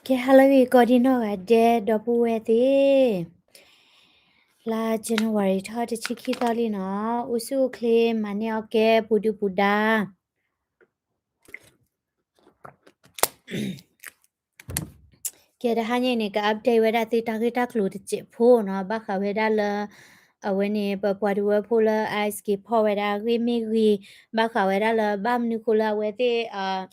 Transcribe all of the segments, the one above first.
ကဲ ဟါလၢအဂ့ၤ ကိးဒံနီၢ်ဂၤဒဲး ဒီပုၢ်ဝဲၢ်သ့ၣ်, လါ January ထီၣ်တဆံခံသီလံနီၤ, အိၣ်ဆူၣ်အိၣ်ချ့ မၤန့ၢ်အီၣ်ကဲ ပူၤဒုပူၤဒါ ကဲ တဟါညါအံၤန့ၣ် က update ဝဲဒၣ်သုတၢ်ဂ့ၢ်တၢ်ကျိၤတစဲးဖိနီၤ, ဘၣ်ဃးဝဲဒၣ်လၢ အဝဲန့ၣ် ပပှၤဒဝဲဖိလၢ ICE က့ၤဖီၣ်ဝဲဒၣ်အဂ့ၢ်မ့ၢ်ဂ့ၤ, ဘၣ်ဃးဝဲဒၣ်လၢဘၣ်မနုၤဃိလၢအဝဲသ့ၣ်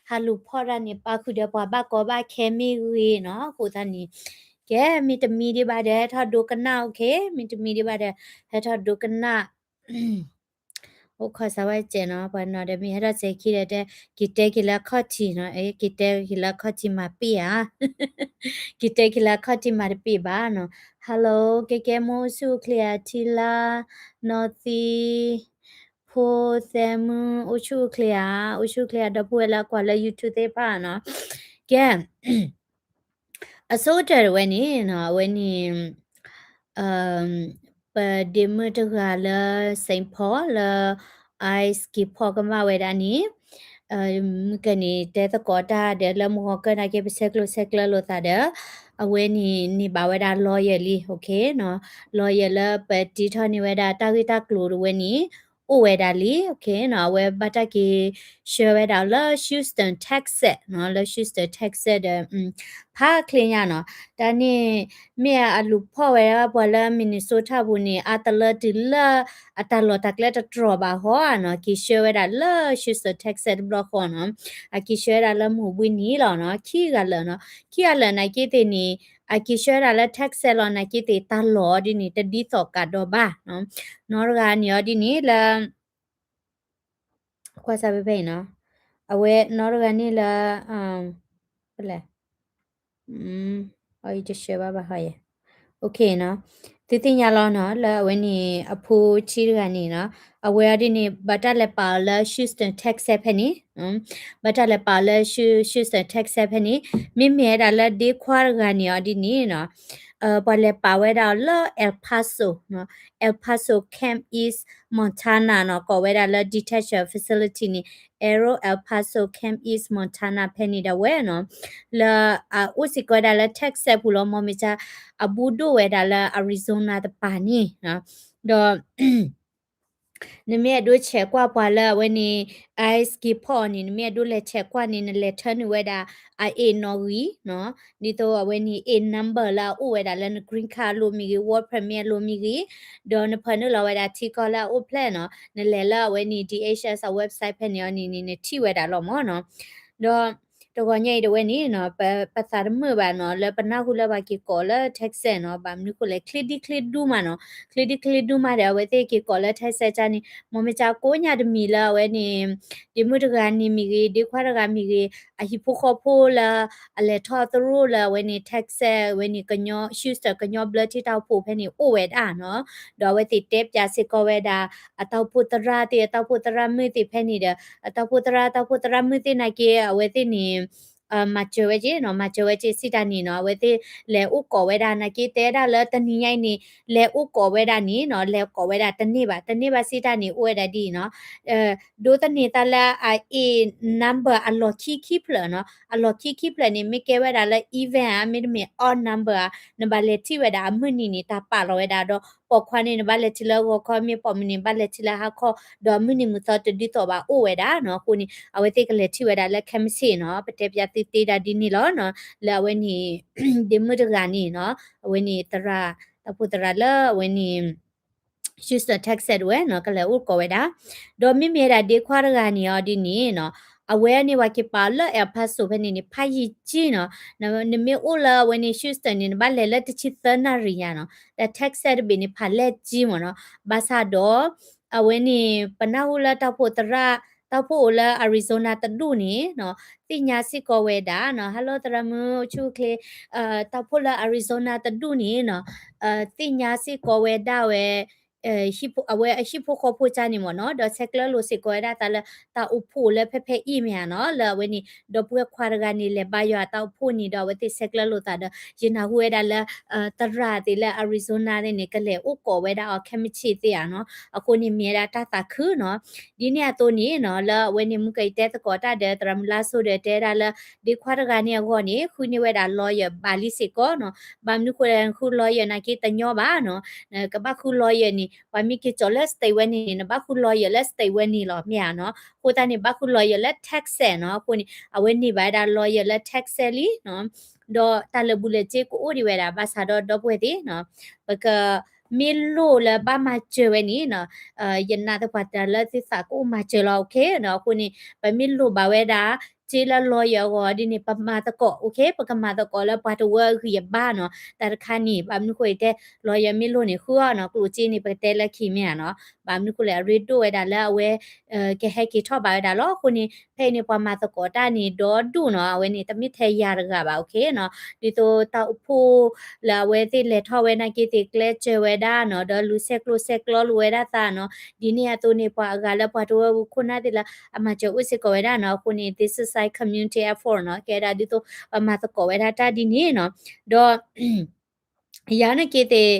ဟးလူၤဖီၣ်တၢ်န့ၣ် ပာ်ဃုာ်ဒီးပှၤဘၣ်ကီဘၣ်ခဲမ့ၢ်ဂ့ၤနီၤ, အဃိသတးန့ၣ် ကဲ မ့တမံၤဒံးဘၣ်ဒီး ဟဲထီၣ်ဒိကနၣ် okay, မ့တမံၤဒံးဘၣ်ဒီး ဟဲထီၣ်ဒိကနၣ် အိၣ်ခိးစၢ်ဝဲစဲးနီၤ, ပှၤနီၤဒီးမ့ၢ်ဟဲထီၣ်စဲးခံဒီးတဲ က့ၤတဲက့ၤလၢအခီၣ်ထံးနီၤ, က့ၤတဲက့ၤလၢအခီၣ်ထံးမၤပ့ၢ်ဧါ, က့ၤတဲက့ၤလၢအခီၣ်ထံးမၤတပ့ၢ်ဘၣ်နီၤ. Hello, ကဲကဲ မိၢ်အိၣ်ဆူၣ်အိၣ်ချ့ဧါ, ထံလါ နီၢ်သံ ဖိသဲမုၣ် အိၣ်ဆူၣ်အိၣ်ချ့ဧါ, အိၣ်ဆူၣ်အိၣ်ချ့ဧါ, ဒီပုၢ်ဝဲၢ်လၢအကွၢ်လၢ YouTube သ့ၣ်တဖၣ်နီၤ, ကဲ အဆိကတၢၢ်တဝဲန့ၣ်နီၤ, အဝဲန့ၣ် ပဒ့မုၣ်တဂၤလၢ Saint Paul လၢ ICE က့ၤဖီၣ်ကမၣ်ဝဲဒၣ်န့ၣ်, မုၢ်ကန့ၣ် တဲသကိးတၢ်ဒီးလၢမုၢ်ဂီၤကၢၢ်နာ်က့ ပဆဲးကျိးဆဲးကျၢလိာ်သးဒီး အဝဲန့ၣ်န့ၢ်ဘၣ်ဝဲဒၣ် lawyer လံ, okay နီၤ, lawyer လၢပတ့ထီၣ်န့ၢ်ဝဲဒၣ်တၢ်ဂ့ၢ်တၢ်ကျိၤတဝဲန့ၣ် အိၣ်ဝဲဒၣ်လံ, okay နီၤ, အဝဲဘၣ်တၢ်က့ၤဆှၢဝဲဒၣ်လၢ Houston Texas နီၤ, လၢ Houston Texas ဒီး ဖးချ့ညါနီၤ, တၢ်န့ၣ် မ့ၢ်အလူၤဖီၣ်ဝဲဒၣ်ပှၤလၢ Minnesota ပူၤန့ၣ် အါတလၢတုၤလၢအတၢ်လီၢ်တၢ်ကျဲတတြီၤဘၣ်ဟီဧါနီၤ, က့ၤဆှၢဝဲဒၣ်လၢ Houston Texas တဘျီဃီနီၤ, အက့ၤဆှၢဝဲဒၣ်လၢမုၢ်ဘှံးနံၤလီၤနီၤ, ခံဂၤလၢာ်နီၤ, ခံဂၤလၢာ်နာ်က့သ့ၣ်န့ၣ် အက့ၤဆှၢဝဲဒၣ်လၢ Texas လီၤနာ်က့သ့ၣ် တၢ်လီၢ်ဒ်န့ၣ် တဒ်သိးကးဒီးဘၣ်နီၤ, နီတဂၤန့ၣ်အီၤဒ်န့ၣ်လၢ ကွၢ်စၢ်ဖဲဖဲအံၤနီၤ, အဝဲနီတဂၤန့ၣ်လၢ ဖဲလဲၣ် အီၤယတဆှၢဘၣ်ဘၣ်ဟီယဲ, okay နီၤ, သုသ့ၣ်ညါလီၤနီၤ, လၢအဝဲန့ၣ်အဖိဆံးတဂၤန့ၣ်နီၤ, အဝဲအီၤဒ်န့ၣ် ဘၣ်တၢ်လဲၤပာ်အီၤလၢ Houston Texas ဖဲန့ၣ်, ဘၣ်တၢ်လဲၤပာ်အီၤလၢ Houston Texas ဖဲန့ၣ်, မ့မ့ၢ်ဝဲဒၣ်လၢဒ့ခွါတဂၤန့ၣ်အီၤဒ်န့ၣ်နီၤ ပှၤလဲၤပာ်ဝဲဒၣ်အီၤလၢ El Paso နီၤ, El Paso Camp East Montana နီၤ, ကိးဝဲဒၣ်လၢ detention facility န့ၣ် Arrow El Paso Camp East Montana ဖဲန့ၣ်ဒၣ်ဝဲနီၤ, လၢအအိၣ်စ့ၢ်ကီးဝဲဒၣ်လၢ Texas ပူၤလီၤ, မ့မ့ၢ်က အဘူးဒိၣ်ဝဲဒၣ်လၢ Arizona တပၤန့ၣ်နီၤ, ဒီး နမ့ၢ်အဲၣ်ဒိးဆဲးကွၢ်ပှၤလၢအဝဲန့ၣ် ICE က့ၤဖီၣ်အီၤန့ၣ် နမ့ၢ်အဲၣ်ဒိးလဲၤဆဲးကွၢ်န့ၣ် နလဲၤထၢနုာ်ဝဲဒၣ် အ eight နီၣ်ဂံၢ်နီၤ, ဒ်သိးအဝဲန့ၣ် eight number လၢအအိၣ်ဝဲဒၣ်လၢန green card အလိၤမ့ၢ်ဂ့ၤ, work permit အလိၤမ့ၢ်ဂ့ၤ, ဒီးနဖၢနုာ်လီၤဝဲဒၣ်ထံကီၢ်လၢအအိၣ်ဖျဲၣ်နီၤ, နလဲၤလၢအဝဲန့ၣ် DHS အ website ဖဲန့ၣ်အီၤန့ၣ်န့ၣ် နထံၣ်ဝဲဒၣ်လီၤမ့ၢ်နီၤ, ဒီး တဂီၤညါအံၤတဝဲန့ၣ်နီၤ, ပ ပသးတမုာ်ဘၣ်နီၤ, လၢပနၢ်ဟူလၢပှၤက့ၤကိးလၢ Texas နီၤ, ဘၣ်မနုၤဃိလဲၣ် ချ့ဒံချ့ဒူမးနီၤ, ချ့ဒံချ့ဒူမးဒီး အဝဲသ့ၣ်က့ၤကိးလၢ Texas ကန့ၣ်, မ့မ့ၢ်ကကိးညါတမံၤလၢအဝဲန့ၣ် ဒ့မုၣ်တဂၤန့ၣ်မ့ၢ်ဂ့ၤ, ဒ့ခွါတဂၤမ့ၢ်ဂ့ၤ, အဟံၣ်ဖိဃီဖိလၢ အလဲၤထီၣ်သရိာ်လၢအဝဲန့ၣ် Texas အဝဲန့ၣ် ကညီ Houston ကညီဘျၢထံတၢ်အိၣ်ဖှိၣ်ဖဲန့ၣ်အိၣ်ဝဲဒၣ်နီၤ, ဒီးအဝဲသ့ၣ်တဲပၠးစ့ၢ်ကီးဝဲဒၣ် အတၢ်အိၣ်ဖှိၣ်သရၣ်သ့ၣ် အတၢ်အိၣ်ဖှိၣ်သရၣ်မုၣ်သ့ၣ်ဖဲန့ၣ်ဒီး အတၢ်အိၣ်ဖှိၣ်သရၣ် တၢ်အိၣ်ဖှိၣ်သရၣ်မုၣ်သ့ၣ်နာ်က့ အဝဲသ့ၣ်န့ၣ် မၤစၢၤဝဲက့နီၤ, မၤစၢၤဝဲက့စံးတၢ်န့ၣ်နီၤ, အဝဲသ့ၣ်လဲၤအိၣ်ကိးဝဲဒၣ်နာ်က့ တဲဒၣ်လၢတနံၤညါအံၤန့ၣ် လဲၤအိၣ်ကိးဝဲဒၣ်န့ၣ်နီၤ, လဲၤကိးဝဲဒၣ်တန့ၢ်ဘၣ်, တန့ၢ်ဘၣ်စံးတၢ်န့ၣ် အိၣ်ဝဲဒၣ်ဒ်အံၤနီၤ, ဒိးသန့ၤသးလၢအ eight number အလီၢ်ခံခံဖျၢၣ်နီၤ, အလီၢ်ခံခံဖျၢၣ်န့ၣ် မ့ၢ်ကဲဝဲဒၣ်လၢ even ဧါ, မ့တမ့ၢ် odd number ဧါ, နဘၣ်လဲၤထံၣ်ဝဲဒၣ်အမုၢ်နံၤန့ၣ် တၢ်ပာ်လီၤဝဲဒၣ်ဒီး ပိာ်ခွါန့ၣ် နဘၣ်လဲၤထံၣ်လၢဂီၤခီ, မ့ၢ်ပိာ်မုၣ်န့ၣ် ဘၣ်လဲၤထံၣ်လၢဟါခီ, ဒီးမုၢ်နံၤမုၢ်သီတဒ်သိးဘၣ်အိၣ်ဝဲဒၣ်နီၤ, အဃိန့ၣ် အဝဲသ့ၣ်ကလဲၤထံၣ်ဝဲဒၣ်လၢ ခဲမုၢ်ဆ့ၣ်နီၤ, ပတဲပၠးသုသ့ဒၣ်ဒ်န့ၣ်လီၤနီၤ, လၢအဝဲန့ၣ် ဒ့မုၣ်တဂၤန့ၣ်နီၤ, အဝဲန့ၣ်သရၣ် တၢ်အိၣ်ဖှိၣ်သရၣ်လၢအဝဲန့ၣ် Houston Texas ဝဲနီၤ, ကလဲၤအိၣ်ကိးဝဲဒၣ်, ဒီးမ့မ့ၢ်ဝဲဒၣ်ဒ့ခွါတဂၤန့ၣ်အီၤဒ်န့ၣ်နီၤ, အဝဲန့ၣ်ပှၤက့ၤပာ်အီၤလၢ El Paso ဖဲန့ၣ်န့ၣ် ဖးယံာ်ကံနီၤ, နမ့ၢ်အိၣ်လၢအဝဲန့ၣ် Houston န့ၣ် နဘၣ်လဲၤလၢတဆံသၢနၣ်ရံၣ်ညါနီၤ, ဒီး Texas တဘ့ၣ်န့ၣ် ဖးလဲၢ်ကံမ့ၢ်နီၤ, ဘၣ်ဆၣ်ဒီး အဝဲန့ၣ် ပနၢ်ဟူလၢတၢ်အိၣ်ဖှိၣ်သရၣ် တၢ်အိၣ်ဖှိၣ်အိၣ်လၢ Arizona တဒူၣ်န့ၣ်နီၤ, သ့ၣ်ညါစ့ၢ်ကီးဝဲဒၣ်နီၤ, Hello သရၣ်မုၣ် အိၣ်ဆူၣ်အိၣ်ချ့, တၢ်အိၣ်ဖှိၣ်လၢ Arizona တဒူၣ်န့ၣ်နီၤ, သ့ၣ်ညါစ့ၢ်ကီးဝဲဒၣ်ဝဲ ဟံၣ်ဖိ အဝဲအဟံၣ်ဖိဃီဖိကၢ်န့ၣ်မ့ၢ်နီၤ, ဒီးဆဲးကျၢလိာ်စ့ၢ်ကီးဝဲဒၣ်သးလၢတၢ်အိၣ်ဖှိၣ်လၢဖဲဖဲအံၤမ့ၢ်ဧါနီၤ, လၢအဝဲန့ၣ် ဒီပုၢ်ဝဲၢ်ခွါတဂၤန့ၣ် လဲၤဘါယွၤအတၢ်အိၣ်ဖှိၣ်န့ၣ်ဒီး အဝဲသ့ၣ်ဆဲးကျၢလိာ်သးဒီး ယနၢ်ဟူဝဲဒၣ်လၢ သရၣ်သ့ၣ်လၢ Arizona သ့ၣ်န့ၣ် ကလဲၤအိၣ်ကိးဝဲဒၣ်အီၤခဲမုၢ်ဆ့ၣ်သ့ၣ်ဧါနီၤ, အဃိန့ၣ်မ့ၢ်ဝဲဒၣ်တၢ်သးခုနီၤ. ဒ်န့ၣ်အသိးန့ၣ်နီၤ လၢအဝဲန့ၣ် မုၢ်ကယတဲသကိးတၢ်ဒီး သရၣ်မုၢ်လါစိၤဒီးတဲဒၣ်လၢ ဒ့ခွါတဂၤန့ၣ်အဂီၢ်န့ၣ် ဃုန့ၢ်ဝဲဒၣ် lawyer ဘၣ်လံစ့ၢ်ကီးနီၤ. ဘၣ်မနုၤဃိလဲၣ် ဃု lawyer နာ်က့တညီဘၣ်နီၤ, ကဘၣ်ဃု lawyer န့ၣ် ပှၤမ့ၢ်က့ၤကၠီၤလၢ state ဝဲန့ၣ်န့ၣ် နဘၣ်ဃု lawyer လၢ state ဝဲန့ၣ်လီၤ မ့ၢ်ဧါနီၤ. အဃိသတးန့ၣ် ဘၣ်ဃု lawyer လၢ Texas နီၤ, အဃိန့ၣ် အဝဲန့ၢ်ဘၣ်ဝဲဒၣ် lawyer လၢ Texas လံနီၤ. ဒီးတၢ်လၢာ်ဘူၣ်လၢာ်စ့ကအိၣ်ဒံးဝဲဒၣ် ဘၣ်ဆၣ်ဒီးဒီပုၢ်ဝဲၢ်သ့ၣ်နီၤ, ပက မ့ၢ်လိၣ်လၢဘၣ်မၤစၢၤဝဲန့ၣ်နီၤ, ယနာ်သပှၢ်တၢ်လၢသုသးကအိၣ်မၤစၢၤလီၤ okay နီၤ. အဃိန့ၣ် ပမ့ၢ်လိၣ်ဘၣ်ဝဲဒၣ် စ့လၢ lawyer အဂီၢ်ဒ်န့ၣ် ပမၤသကိး okay ပကမၤသကိးလၢပှၤတဝၢအဂံၢ်အဘါနီၤ. တၢ်တခါန့ၣ် ဘၣ်မနုၤဃိတဲ lawyer မ့ၢ်လိၣ်န့ၣ် ဃုအီၤနီၤ, ကျိၣ်စ့န့ၣ် ပကတဲလၢခံမ့ၢ်ဧါနီၤ. ဘၣ်မနုၤဃိလဲၣ် အရ့ဒိၣ်ဝဲဒၣ်လၢအဝဲ ကဟဲက့ၤထီၣ်ဘၣ်ဝဲဒၣ်လီၤ. အဃိန့ၣ် ဖဲအံၤန့ၣ် ပှၤမၤသကိးတၢ်န့ၣ် ဒီဒူၣ်နီၤ, အဝဲန့ၣ် တမ့ၢ်ထဲယၤတဂၤဘၣ် okay နီၤ. ဒ်သိးတၢ်အိၣ်ဖှိၣ်လၢအဝဲသ့ၣ်လဲၤထီၣ်ဝဲနာ်က့သ့ၣ် ကျဲစၢၤဝဲဒၣ်နီၤ, ဒီးလူၤဆဲးကျိးဆဲးကျၢလိာ်ဝဲဒၣ်သးနီၤ. ဒ်န့ၣ်အသိးန့ၣ် ပှၤအဂၤလၢပှၤတဝၢပူၤခိၣ်နၢ်သ့ၣ်လၢ အမၤစၢၤအိၣ်စ့ၢ်ကီးဝဲဒၣ်နီၤ. အဃိန့ၣ် this is like community effort နီၤ, ကဲဒၣ်ဒ်သိးပမၤသကိးဝဲဒၣ်တၢ်ဒ်န့ၣ်နီၤ. ဒီး ယၤနာ်က့သ့ၣ်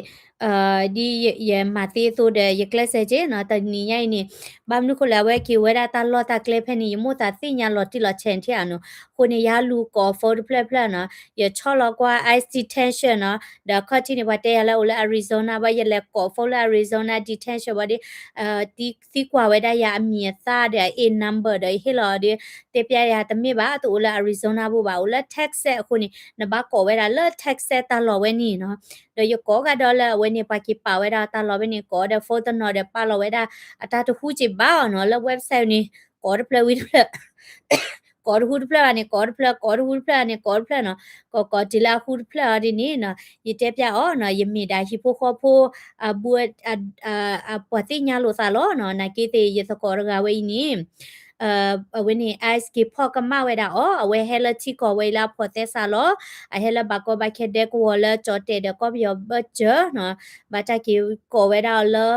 ဒ်ယမၤသ့အသိးဒီး ယကျဲးစၢးက့နီၤ, တနံၤညါအံၤန့ၣ် ဘၣ်မနုၤဃိလဲၣ် အဝဲက့ၤဝဲဒၣ်တၢ်လီၢ်တၢ်ကျဲဖဲန့ၣ် ယမိၣ်သးသ့ၣ်ညါလီၤတံၢ်လီၤဆဲးထံဧါနီၤ. အဃိန့ၣ် ယလူၤကိး phone တဖျၢၣ်ဖျၢၣ်နီၤ, ယဆီၣ်လီၤကွၢ် ICE detention နီၤ, ဒီးအခီၣ်ထံးန့ၣ် ပှၤတဲယၤလၢအိၣ်လၢ Arizona ဘၣ်, ယလဲၤကိး phone လၢ Arizona detention ဘၣ်ဒီး သံကွၢ်ဝဲဒၣ်ယၤအမံၤအသၣ်ဒီး အ number ဒီးယဟ့ၣ်လီၤဒီး တဲပျဲယၤတမ့ၢ်ဘၣ်, တအိၣ်လၢ Arizona ပူၤဘၣ်, အိၣ်လၢ Texas အဃိန့ၣ် နဘၣ်ကိးဝဲဒၣ်လၢ Texas တၢ်လီၢ်ဝဲန့ၣ်နီၤ. ဒီးယကိးကဒီးလၢအဝဲန့ၣ် ပှၤက့ၤပာ်ဝဲဒၣ်တၢ်လီၢ်ဝဲန့ၣ် ကိးဒီး phone တနီၤဒီးပာ်လီၤဝဲဒၣ်အတၢ်တဟူက့ၤဘၣ်အီၤနီၤ, လၢ website န့ၣ် ကိးတဖျၢၣ်ဝံၤတဖျၢၣ် ကိးတဟူတဖျၢၣ်ဘၣ်န့ၣ် ကိးတဖျၢၣ်, ကိးတဟူတဖျၢၣ်ဘၣ်န့ၣ် ကိးတဖျၢၣ်နီၤ, ကိးကိးတုၤလၢအဟူတဖျၢၣ်အီၤဒ်န့ၣ်နီၤ, ယတဲပျဲအီၤနီၤ, ယမ့ၢ်ဒၣ်ဟံၣ်ဖိဃီဖိ အဘူး အပှၤသ့ၣ်ညါလိာ်သးလီၤနီၤ, နာ်က့သ့ၣ်ယသကိးတဂၤဝဲအံၤန့ၣ် အဝဲန့ၣ် ICE က့ၤဖီၣ်ကမၣ်ဝဲဒၣ်အီၤ, အဝဲဟဲလၢထံကီၢ်ဝဲအံၤလၢအဖိးသဲစးလီၤ, အဟဲလၢဘၣ်ကီဘၣ်ခဲဒဲကဝီၤလၢကၠီၣ်တဲၣ်ဒီးကီၢ်ပယီၤဘၢၣ်စၢၤနီၤ, ဘၣ်တၢ်က့ၤကိးဝဲဒၣ်အီၤလၢ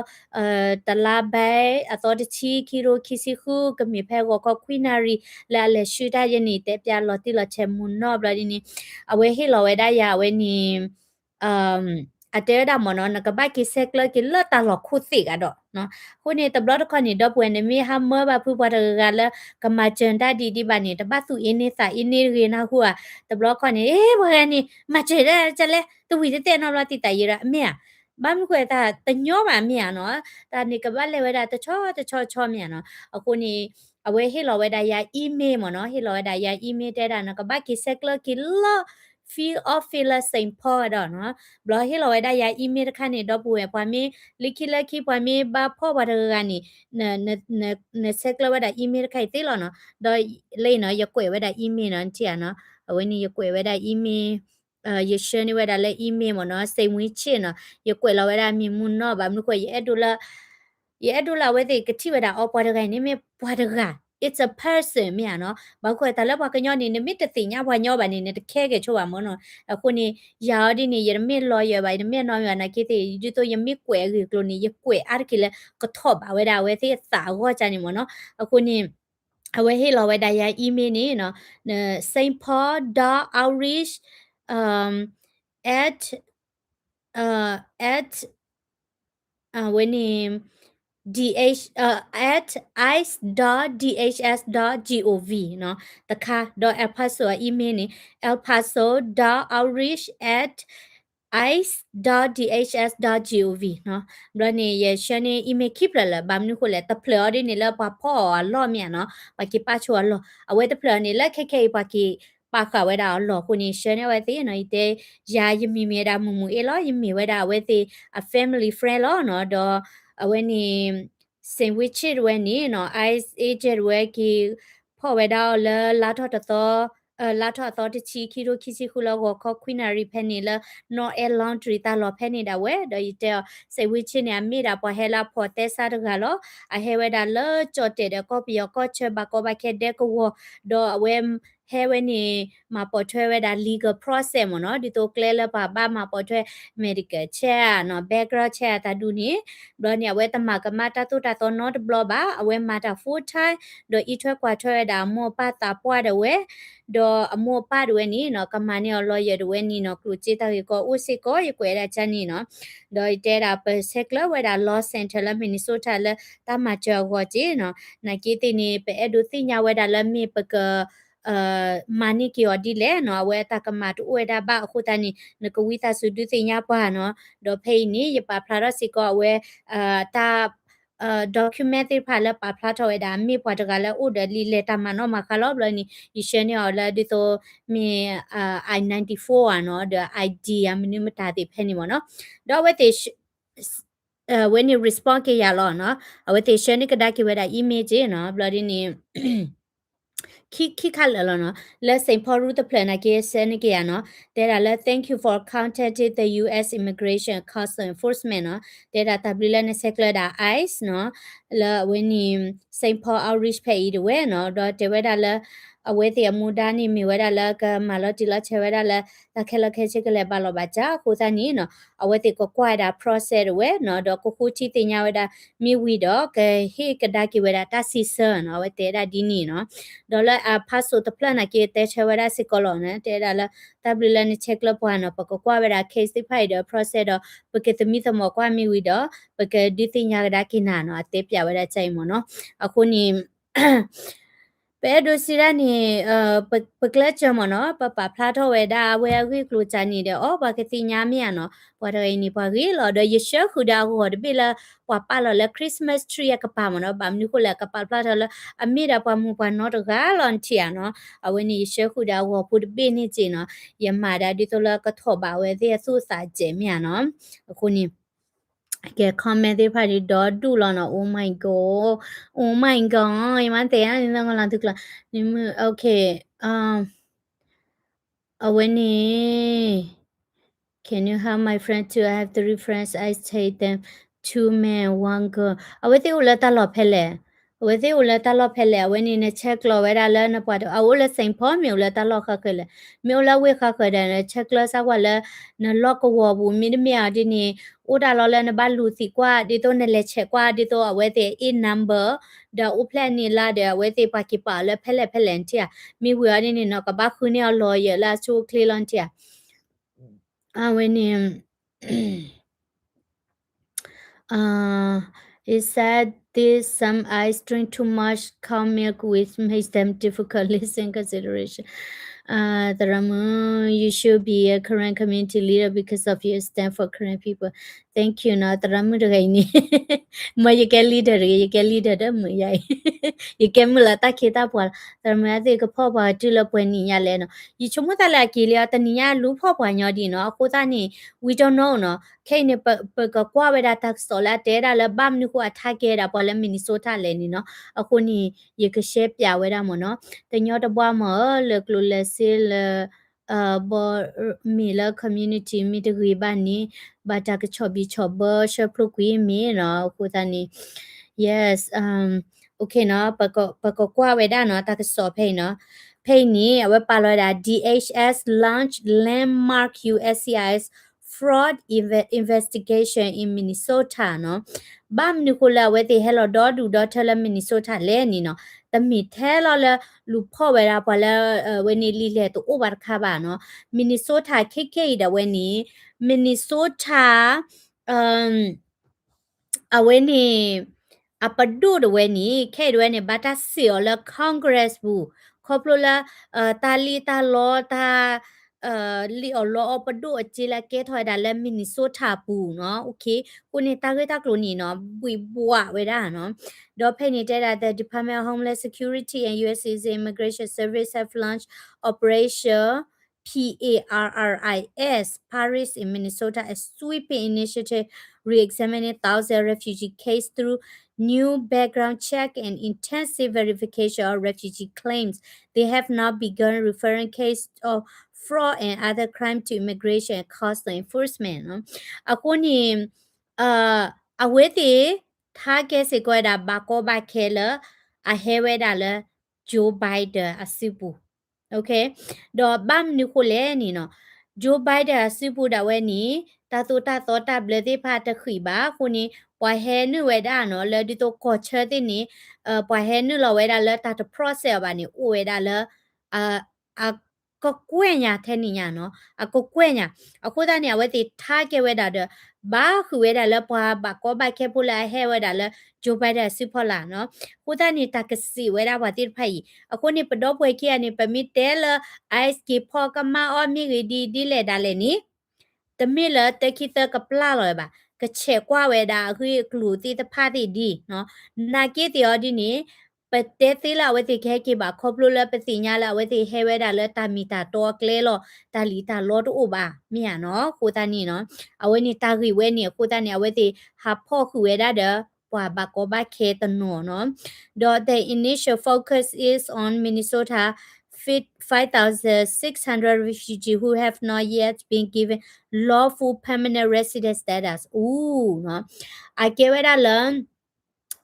တလါဘဲ အသီတဆံ ခံကထိခံဆံဃု ကမ့ၢ်ဖဲဂီၤခီခွံနၣ်ရံၣ် လၢအလဲၤဆှၢတၢ်ယဲန့ၣ် တဲပျဲလီၤတံၢ်လီၤဆဲးမုၢ်နီၢ်ဘျီဒ်န့ၣ်, အဝဲဟ့ၣ်လီၤဝဲဒၣ်ယၤအဝဲန့ၣ် အတဲဝဲဒၣ်မ့ၢ်နီၤ နကဘၣ်က့ၤဆဲးကျၢက့ၤလၢတၢ်လီၢ်ခိၣ်သ့ၣ်ဂၤဒီး, အဃိန့ၣ် တဘျီတခီၣ်န့ၣ် ဒီပုၢ်ဝဲၢ် နမ့ၢ်ဟးမၢဘၣ်ဖုပှၤတဂၤဂၤလၢ ကမၤစၢၤတၢ်ဒ်ဒ်ဘၣ်န့ၣ် တဘၣ်သူၣ်အ့န့သးအ့န့တဂ့ၤနၢ်ဟူဧါ, တဘျီခီၣ်န့ၣ် အ့ ပှၤဂၤန့ၣ် မၤစၢၤဒၣ်ကလဲ တဝံၤတတဲာ်နီတဘျီသံသးယံၤဒီး အမ့ၢ်ဧါ, ဘၣ်မနုၤဃိတၢ်တညီဘၣ်မ့ၢ်ဧါနီၤ, တၢ်န့ၣ်ကဘၣ်လဲၤဝဲဒၣ်တဆီတဆီတဆီမ့ၢ်ဧါနီၤ, အဃိန့ၣ် အဝဲဟ့ၣ်လီၤဝဲဒၣ်ယၤ email မ့ၢ်နီၤ, ဟ့ၣ်လီၤဝဲဒၣ်ယၤ email တဲဒၣ်နီၤ ကဘၣ်က့ၤဆဲးကျၢက့ၤလၢ field office လၢ Saint Paul ဒီးနီၤ, ဘျီဟ့ၣ်လီၤဝဲဒၣ်ယၤ email တခါန့ၣ် ဒီပုၢ်ဝဲၢ် ပှၤမ့ၢ်လၢခံလၢခံ ပှၤမ့ၢ်ဘၣ်ဖီၣ်ပှၤတဂၤဂၤန့ၣ် နဆဲးကျၢဝဲဒၣ် email တခါအံၤသ့လီၤနီၤ, ဒီးလၢအံၤနီၤ ယကွဲးဝဲဒၣ် email နီၤ ထံၣ်ဧါနီၤ, အဝဲန့ၣ်ယကွဲးဝဲဒၣ် email ယဆှၢန့ၢ်ဝဲဒၣ်လၢ email မ့ၢ်နီၤ sandwich နီၤ, ယကွဲးလီၤဝဲဒၣ်မံၤမုၢ်နီၢ် ဘၣ်မနုၤဃိ ယအဲၣ်ဒိးလၢ ယအဲၣ်ဒိးလၢအဝဲသ့ၣ်ကထံၣ်ဝဲဒၣ်အီၤ ပှၤတဂၤအံၤန့ၣ်မ့ၢ်ပှၤတဂၤ it's a person မ့ၢ်ဧါနီၤ, ဘၣ်မနုၤဃိတၢ်လၢပှၤကညီန့ၣ် နမ့ၢ်တသ့ၣ်ညါပှၤညီဘၣ်န့ၣ် နတခဲက့ၤဆိဘၣ်မ့ၢ်နီၤ, အဃိန့ၣ် ယၤအီၤဒ်န့ၣ် ယတမ့ၢ် lawyer ဘၣ် ယတမ့ၢ်နီတမံၤဘၣ် နာ်က့သ့ၣ် ဒ်သိးယမ့ၢ်ကွဲးအဂ့ၢ်အကျိၤန့ၣ် ယကွဲးအါတက့ၢ်လၢကထီၣ်ဘၣ်ဝဲဒၣ်အဝဲသ့ၣ်အသးအဂီၢ်ကန့ၣ်မ့ၢ်နီၤ, အဃိန့ၣ် အဝဲဟ့ၣ်လီၤဝဲဒၣ်ယၤ email န့ၣ်နီၤ, Saint Paul dot outreach at at အဝဲန့ၣ် dh at ice dot dhs dot gov နီၤ, တခါ ဒီး El Paso အ email န့ၣ် El Paso dot outreach at ice dot dhs dot gov နီၤ, ဘျီန့ၣ် ယဆှၢန့ၢ် email ခံဖျၢၣ်လၢာ် ဘၣ်မနုၤဃိလဲၣ် တဖျၢၣ်အီၤဒ်န့ၣ်လၢပှၤဖီၣ်အီၤအလီၢ်မ့ၢ်ဧါနီၤ, ပှၤက့ၤပာ်ဆိအလီၢ်, အဝဲတဖျၢၣ်အီၤန့ၣ် လၢခဲခဲအံၤပှၤက့ၤပာ်ဃာ်ဝဲဒၣ်အလီၢ်အဃိန့ၣ် ဆှၢန့ၢ်အဝဲသ့ၣ်နီၤ, ယတဲ ယၤယမံၤမ့ၢ်ဝဲဒၣ်မုၢ်မုၢ်အ့လီၤ, ယမ့ၢ်ဝဲဒၣ်အဝဲသ့ၣ်အ family friend လီၤနီၤ, ဒီးအဝဲန့ၣ် sandwich ဝဲန့ၣ်နီၤ ice agent ဝဲက့ၤဖီၣ်ဝဲဒၣ်အီၤလၢလါထီၣ်တသီ လါထီၣ်အသီတဆံ ခံထိခံဆံဃုလၢဂီၤခီခွံနၣ်ရံၣ်ဖဲန့ၣ်လၢ North Air Laundry တၢ်လီၢ်ဖဲန့ၣ်ဒၣ်ဝဲ, ဒီးယတဲအီၤ sandwich န့ၣ် အမ့ၢ်ဒၣ်ပှၤဟဲလၢအဖိးသဲစးတဂၤလီၤ, အဟဲဝဲဒၣ်လၢကၠီၣ်တဲၣ်ဒီးကီၢ်ပယီၤကီၢ်ဆၢ ဘၣ်ကီဘၣ်ခဲဒဲကဝီၤ, ဒီးအဝဲ ဖဲဝဲန့ၣ် မၤပိာ်ထွဲဝဲဒၣ် legal process မ့ၢ်နီၤ, ဒ်သိးကျဲလၢပှၤဘၣ်မၤပိာ်ထွဲ medical check နီၤ, background check အတၢ်ဒုးန့ၣ်, ဘျီန့ၣ် အဝဲတမၤကမၣ်တၢ်သိၣ်တၢ်သီနီတဘျီဘၣ်, အဝဲမၤတၢ် full time ဒီးအံးထွဲကွၢ်ထွဲဝဲဒၣ်အမိၢ်အပၢ်သးပှၢ်ဒၣ်ဝဲ, ဒီးအမိၢ်အပၢ်ဒၣ်ဝဲန့ၣ်နီၤ ကမၤန့ၢ်အီၤ lawyer ဒၣ်ဝဲန့ၣ်နီၤ, ကျိၣ်စ့တၢ်ဂ့ၢ်ကီအိၣ်စ့ၢ်ကီး ယကွဲးဒၣ်ကန့ၣ်နီၤ, ဒီးယတဲဒၣ်ပဆဲးကျၢဝဲဒၣ် law center လၢ Minnesota လၢတၢ်မၤစၢၤအဂီၢ်က့နီၤ, နာ်က့သ့ၣ်န့ၣ် ပအဲၣ်ဒိးသ့ၣ်ညါဝဲဒၣ်လၢမ့ၢ်ပက မၤန့ၢ်က့ၤအီၤဒ်လဲၣ်နီၤ, အဝဲအတၢ်ကမၣ်တအိၣ်ဝဲဒၣ်ဘၣ်အဃိသတးန့ၣ် နကဝံသးစူၤဒုးသ့ၣ်ညါပှၤနီၤ, ဒီးဖဲအံၤန့ၣ် ယပာ်ဖျါထီၣ်စ့ၢ်ကီးအဝဲ တၢ် document သ့ၣ်တဖၣ်လၢပာ်ဖျါထီၣ်ဝဲဒၣ် မ့ၢ်ပှၤတဂၤလၢအိၣ်ဒီးလံာ်လဲၢ်တၢ်မၤနီၣ်မၤဃါလီၤ, ဘျီန့ၣ် ယဆှၢန့ၢ်အီၤလၢဒ်သိး မ့ၢ် I ninety-four ဧါနီၤ, ဒီး I D ဧါမနုၤမတၤသ့ၣ်ဖဲန့ၣ်မ့ၢ်နီၤ, ဒီးအဝဲသ့ၣ် ဝဲန့ၣ် respond က့ၤယၤလီၤနီၤ, အဝဲသ့ၣ်ဆှၢန့ၢ်ကဒါက့ၤဝဲဒၣ် email က့နီၤ, ဘျီဒ်န့ၣ် ခံ ခံခါလၢာ်လီၤနီၤ, လၢ Saint Paul ရူတဖျၢၣ်နာ်က့ဆှၢန့ၢ်က့ၤယၤနီၤ, တဲဒၣ်လၢ thank you for contacting the U S Immigration Customs Enforcement နီၤ, တဲဒၣ်တၢ်ဘျုးလၢနဆဲးကျၢဒၣ် ICE နီၤ, လၢအဝဲန့ၣ် Saint Paul Outreach ဖဲအံၤဒၣ်ဝဲနီၤ, ဒီးတဲဝဲဒၣ်လၢ အဝဲသ့ၣ်အမူဒါန့ၣ်မ့ၢ်ဝဲဒၣ်လၢကမၤလီၤတံၢ်လီၤဆဲးဝဲဒၣ်လၢ တၢ်ခဲလၢာ်ခဲဆ့ကလဲၤဘၣ်လီၤဘၣ်စးအဃိသတးန့ၣ်နီၤ, အဝဲသ့ၣ်ကကွၢ်ဝဲဒၣ် process ဒၣ်ဝဲနီၤ, ဒီးကဃုထံသ့ၣ်ညါဝဲဒၣ် မ့ၢ်ဝံၤဒီး ကဟ့ၣ်ကဒါက့ၤဝဲဒၣ်တၢ်စံးဆၢနီၤ, အဝဲတဲဒၣ်ဒ်န့ၣ်နီၤ, ဒီးလၢအဖးစိာ်တဖျၢၣ်နာ်က့တဲဆၢဝဲဒၣ်စ့ၢ်ကီးလီၤနီၤ, တဲဒၣ်လၢ တၢ်ဘျုးလၢနဆဲးကျၢပှၤနီၤ, ပကကွၢ်ဝဲဒၣ် case သ့ၣ်တဖၣ်အံၤဒီး process ဒီး ပကသမံသမိးကွၢ်မ့ၢ်ဝံၤဒီး ပကဒုးသ့ၣ်ညါကဒါက့ၤနၤနီၤ, အတဲပျးဝဲဒၣ်ကအံၤမ့ၢ်နီၤ, အဃိန့ၣ် ပအဲၣ်ဒိးစံးဒၣ်န့ၣ် ပကျဲးစၢးမ့ၢ်နီၤ, ပပာ်ဖျါထီၣ်ဝဲဒၣ်အဝဲအဂ့ၢ်ကျိၤစၢ်န့ၣ်ဒီး အီၣ်ပှၤကသ့ၣ်ညါမ့ၢ်ဧါနီၤ, ပှၤတဂၤအံၤန့ၣ် ပှၤဂ့ၤလီၤ, ဒီးယဆှၢဃုာ်ဒီးအဂီၤတဘ့ၣ်လၢ ပှၤပာ်လီၤလၢ Christmas tree အကပၤမ့ၢ်နီၤ, ဘၣ်မနုၤဃိလဲၣ် ကပာ်ဖျါထီၣ်လၢ အမ့ၢ်ဒၣ်ပှၤမုၣ်ပှၤနီတဂၤလီၤနထံၣ်ဧါနီၤ, အဝဲန့ၣ် ယဆှၢဃုာ်ဒီးအဂီၤဖိတဘ့ၣ်န့ၣ်က့နီၤ, ယမၤဒၣ်ဒ်သိးလၢကထီၣ်ဘးဝဲသ့ၣ်အသူၣ်အသးစဲးမ့ၢ်ဧါနီၤ, အဃိန့ၣ် ကဲ comment သ့ၣ်တဖၣ်ဒီးဒိၣ်ဒိၣ်လီၤနီၤ, Oh my God, Oh my God, ယမၤသ့ၣ်ညါန့ၣ် လီၤသုကျါ, နမုၢ် okay, အဝဲန့ၣ် Can you help my friend too? I have three friends, I take them, two men, one girl. အဝဲသ့ၣ်အိၣ်လၢတၢ်လီၢ်ဖဲလဲၣ်, အဝဲသ့ၣ်အိၣ်လၢတၢ်လီၢ်ဖဲလဲၣ်, အဝဲန့ၣ်နဆဲးကျိးဝဲဒၣ်လၢနပှၤတ အအိၣ်လၢ Saint Paul မ့ၢ်အိၣ်လၢတၢ်လီၢ်ဃါဃၢၤလဲၣ်, မ့ၢ်အိၣ်လၢဝ့ၢ်ဃါဃၢၤဒီး နဆဲးကျိးစၢ်ကွၢ်လၢ နလီၢ်ကဝီၤပူၤ မ့တမ့ၢ်အီၤဒ်န့ၣ် အိၣ်ဒၣ်လီၤလၢနဘၣ်လူၤသံကွၢ် ဒ်သိးနလဲၤဆဲးကွၢ် ဒ်သိးအဝဲသ့ၣ်အ number ဒီးအိၣ်ဖျဲၣ်န့ၢ်လၢဒီး အဝဲသ့ၣ်ပှၤက့ၤပာ်အီၤလၢဖဲလဲၣ်ဖဲလဲၣ်နထံၣ်ဧါ, မ့ၢ်ဝံၤအီၤဒ်န့ၣ်နီၤ ကဘၣ်ဃုန့ၢ်အီၤ lawyer လၢအဆိအချ့လီၤနထံၣ်ဧါ, အဝဲန့ၣ် Uh, it said this some ice drink too much cow milk, which makes them difficult listening consideration. Uh, သရၣ်မုၣ်, you should be a Karen community leader because of your stand for Karen people. Thank you နီၤ, သရၣ်မုၣ်တဂၤအံၤန့ၣ်, မ့ၢ်ယကဲ leader တဂ့ၤ, ယကဲ leader ဒီးမုာ်ယၤအံၤ, ယကဲမုာ်လၢတၢ်ခ့တၢ်ပှၤလီၤ. သရၣ်မုၣ်အသ့ၣ်ကဖီၣ်ပှၤတုၤလၢပှဲၤနံၣ်ညါလဲၣ်နီၤ, ယဆိကမိၣ်သးလၢအက့ၤလံအီၤ တနံၤညါလူၤဖီၣ်ပှၤညီဒံးနီၤ, အဃိသတးန့ၣ် we don't know နီၤ, ခဲအံၤန့ၣ် ပကကွၢ်ဝဲဒၣ်တၢ်ကစီၣ်လၢအတဲဒၣ်လၢဘၣ်မနုၤဃိအ target ဒၣ်ပှၤလၢ Minnesota လဲၣ်န့ၣ်နီၤ, အဃိန့ၣ် ယကရှဲပၠးဝဲဒၣ်မ့ၢ်နီၤ, တညီတဘှါမ့ၢ် လၢကျိၣ်လၢစ့လၢ ဘီမ့ၢ်လၢ community မ့ၢ်တဂ့ၤဘၣ်န့ၣ် ဘၣ်တၢ်ကဆီၣ်ဘံၣ်ဆီၣ်ဘၢဆှၢဖျိကွံာ်မ့ၢ်နီၤ, အဃိသတးန့ၣ် yes, okay နီၤ, ပကကွၢ်ဝဲဒၣ်နီၤ တၢ်ကစီၣ်ဖဲအံၤနီၤ, ဖဲအံၤန့ၣ် အဝဲပာ်လီၤဝဲဒၣ် D H S launch landmark U S C I S fraud inve- investigation in Minnesota နီၤ, ဘၣ်မနုၤဃိလၢအဝဲသ့ၣ်ဟဲလီၤဒီဒူၣ်ဒီထၢလၢ Minnesota လဲၣ်န့ၣ်နီၤ, တမ့ၢ်ထဲလီၤလၢ လူၤဖီၣ်ဝဲဒၣ်ပှၤလၢ ဝဲန့ၣ်လံာ်လဲၢ်တအိၣ်ဘၣ်တခါဘၣ်နီၤ, Minnesota ခဲခဲအံၤဒၣ်ဝဲန့ၣ် Minnesota အဝဲန့ၣ် အပဒိၣ်တဝဲန့ၣ် ခဲအံၤတဝဲန့ၣ် ဘၣ်တၢ်စံးအီၤလၢ Congress ပူၤ ခီဖျိလၢ တၢ်လံၣ်တၢ်လီတၢ် လံၣ်အီၣ်လီအီၣ်ပဒိၣ်အစ့လၢကဲထီၣ်ဝဲဒၣ်လၢ Minnesota ပူၤနီၤ, အဃိန့ၣ် တၢ်ဂ့ၢ်တၢ်ကျိၤန့ၣ်နီၤ ဘှံးဘှးဝဲဒၣ်နီၤ, ဒီးဖဲန့ၣ်တဲဒၣ် the Department of Homeland Security and U S Citizen Immigration Service have launched Operation P A R R I S, Paris in Minnesota, a sweeping initiative re-examining thousands of refugee case through new background check and intensive verification of refugee claims. They have now begun referring case of fraud and other crime to immigration and customs enforcement နီၤ, အဃိန့ၣ် အဝဲသ့ၣ် target စ့ၢ်ကီးဝဲဒၣ် ဘၣ်ကီဘၣ်ခဲလၢ အဟဲဝဲဒၣ်လၢ Joe Biden အစုပူၤ ဒီးဘၣ်မနုၤဃိလဲၣ်န့ၣ်နီၤ, Joe Biden အစုပူၤဒၣ်ဝဲန့ၣ် တၢ်သိၣ်တၢ်သီတၢ်ဘျၢသ့ၣ်တဖၣ်တဃံးဘၣ်အဃိန့ၣ် ပှၤဟဲနုာ်ဝဲဒၣ်နီၤ လၢဒ်သိးကီၢ်ဆၢသ့ၣ်န့ၣ် ပှၤဟဲနုာ်လီၤဝဲဒၣ်လၢတၢ်တ process အီၤဘၣ်န့ၣ် အိၣ်ဝဲဒၣ်လၢ အကကွဲၢ်ညါထဲန့ၣ်ညါနီၤ, အကကွဲၢ်ညါ. အဃိသတးန့ၣ် အဝဲသ့ၣ်ထါကဲဝဲဒၣ်ဒီး ဘၣ်ဃုာ်ဝဲဒၣ်လၢပှၤဘၣ်ကီဘၣ်ခဲဖိလၢအဟဲဝဲဒၣ်လၢ Joe Biden အစုဖီလာ်နီၤ. အဃိသတးန့ၣ် တၢ်ကစံးဝဲဒၣ်ပှၤသ့ၣ်တဖၣ်အံၤ အဃိန့ၣ် ပဒီပုၢ်ဝဲၢ်ခံဂၤန့ၣ် ပမ့ၢ်တဲလၢ ICE က့ၤဖီၣ်ကမၣ်အီၣ်မ့ၢ်ဂ့ၤဒ်ဒ်လဲၣ်ဒၣ်လဲာ်န့ၣ် တမ့ၢ်လၢတခံသၢကပျၢ်လီၤဝဲဘၣ်, ကဆဲးကွၢ်ဝဲဒၣ်အဂ့ၢ်အကျိၤသ့ၣ်တဖၣ်သ့ၣ်ဒ်နီၤ. နာ်က့သ့ၣ်အီၤဒ်န့ၣ် ပတဲသ့လၢအဝဲသ့ၣ်ကဟဲက့ၤဘၣ် ခီဖျိလၢပသ့ၣ်ညါလၢအဝဲသ့ၣ်ဟဲဝဲဒၣ်လၢတၢ်မ့ၢ်တၢ်တီအကျဲလီၤ, တၢ်လံၣ်တၢ်လီတအိၣ်ဘၣ် မ့ၢ်ဧါနီၤ. အဃိသတးန့ၣ်နီၤ အဝဲန့ၣ်တၢ်ဂ့ၢ်ဝဲန့ၣ် အဃိသတးန့ၣ် အဝဲသ့ၣ်ဟးဖီၣ်ဃုာ်ဝဲဒၣ်ဒီး ပှၤဘၣ်ကီဘၣ်ခဲတနီၤနီၤ. ဒီး the initial focus is on Minnesota five thousand six hundred refugees who have not yet been given lawful permanent resident status. အူနီၤ အကဲဝဲဒၣ်လၢ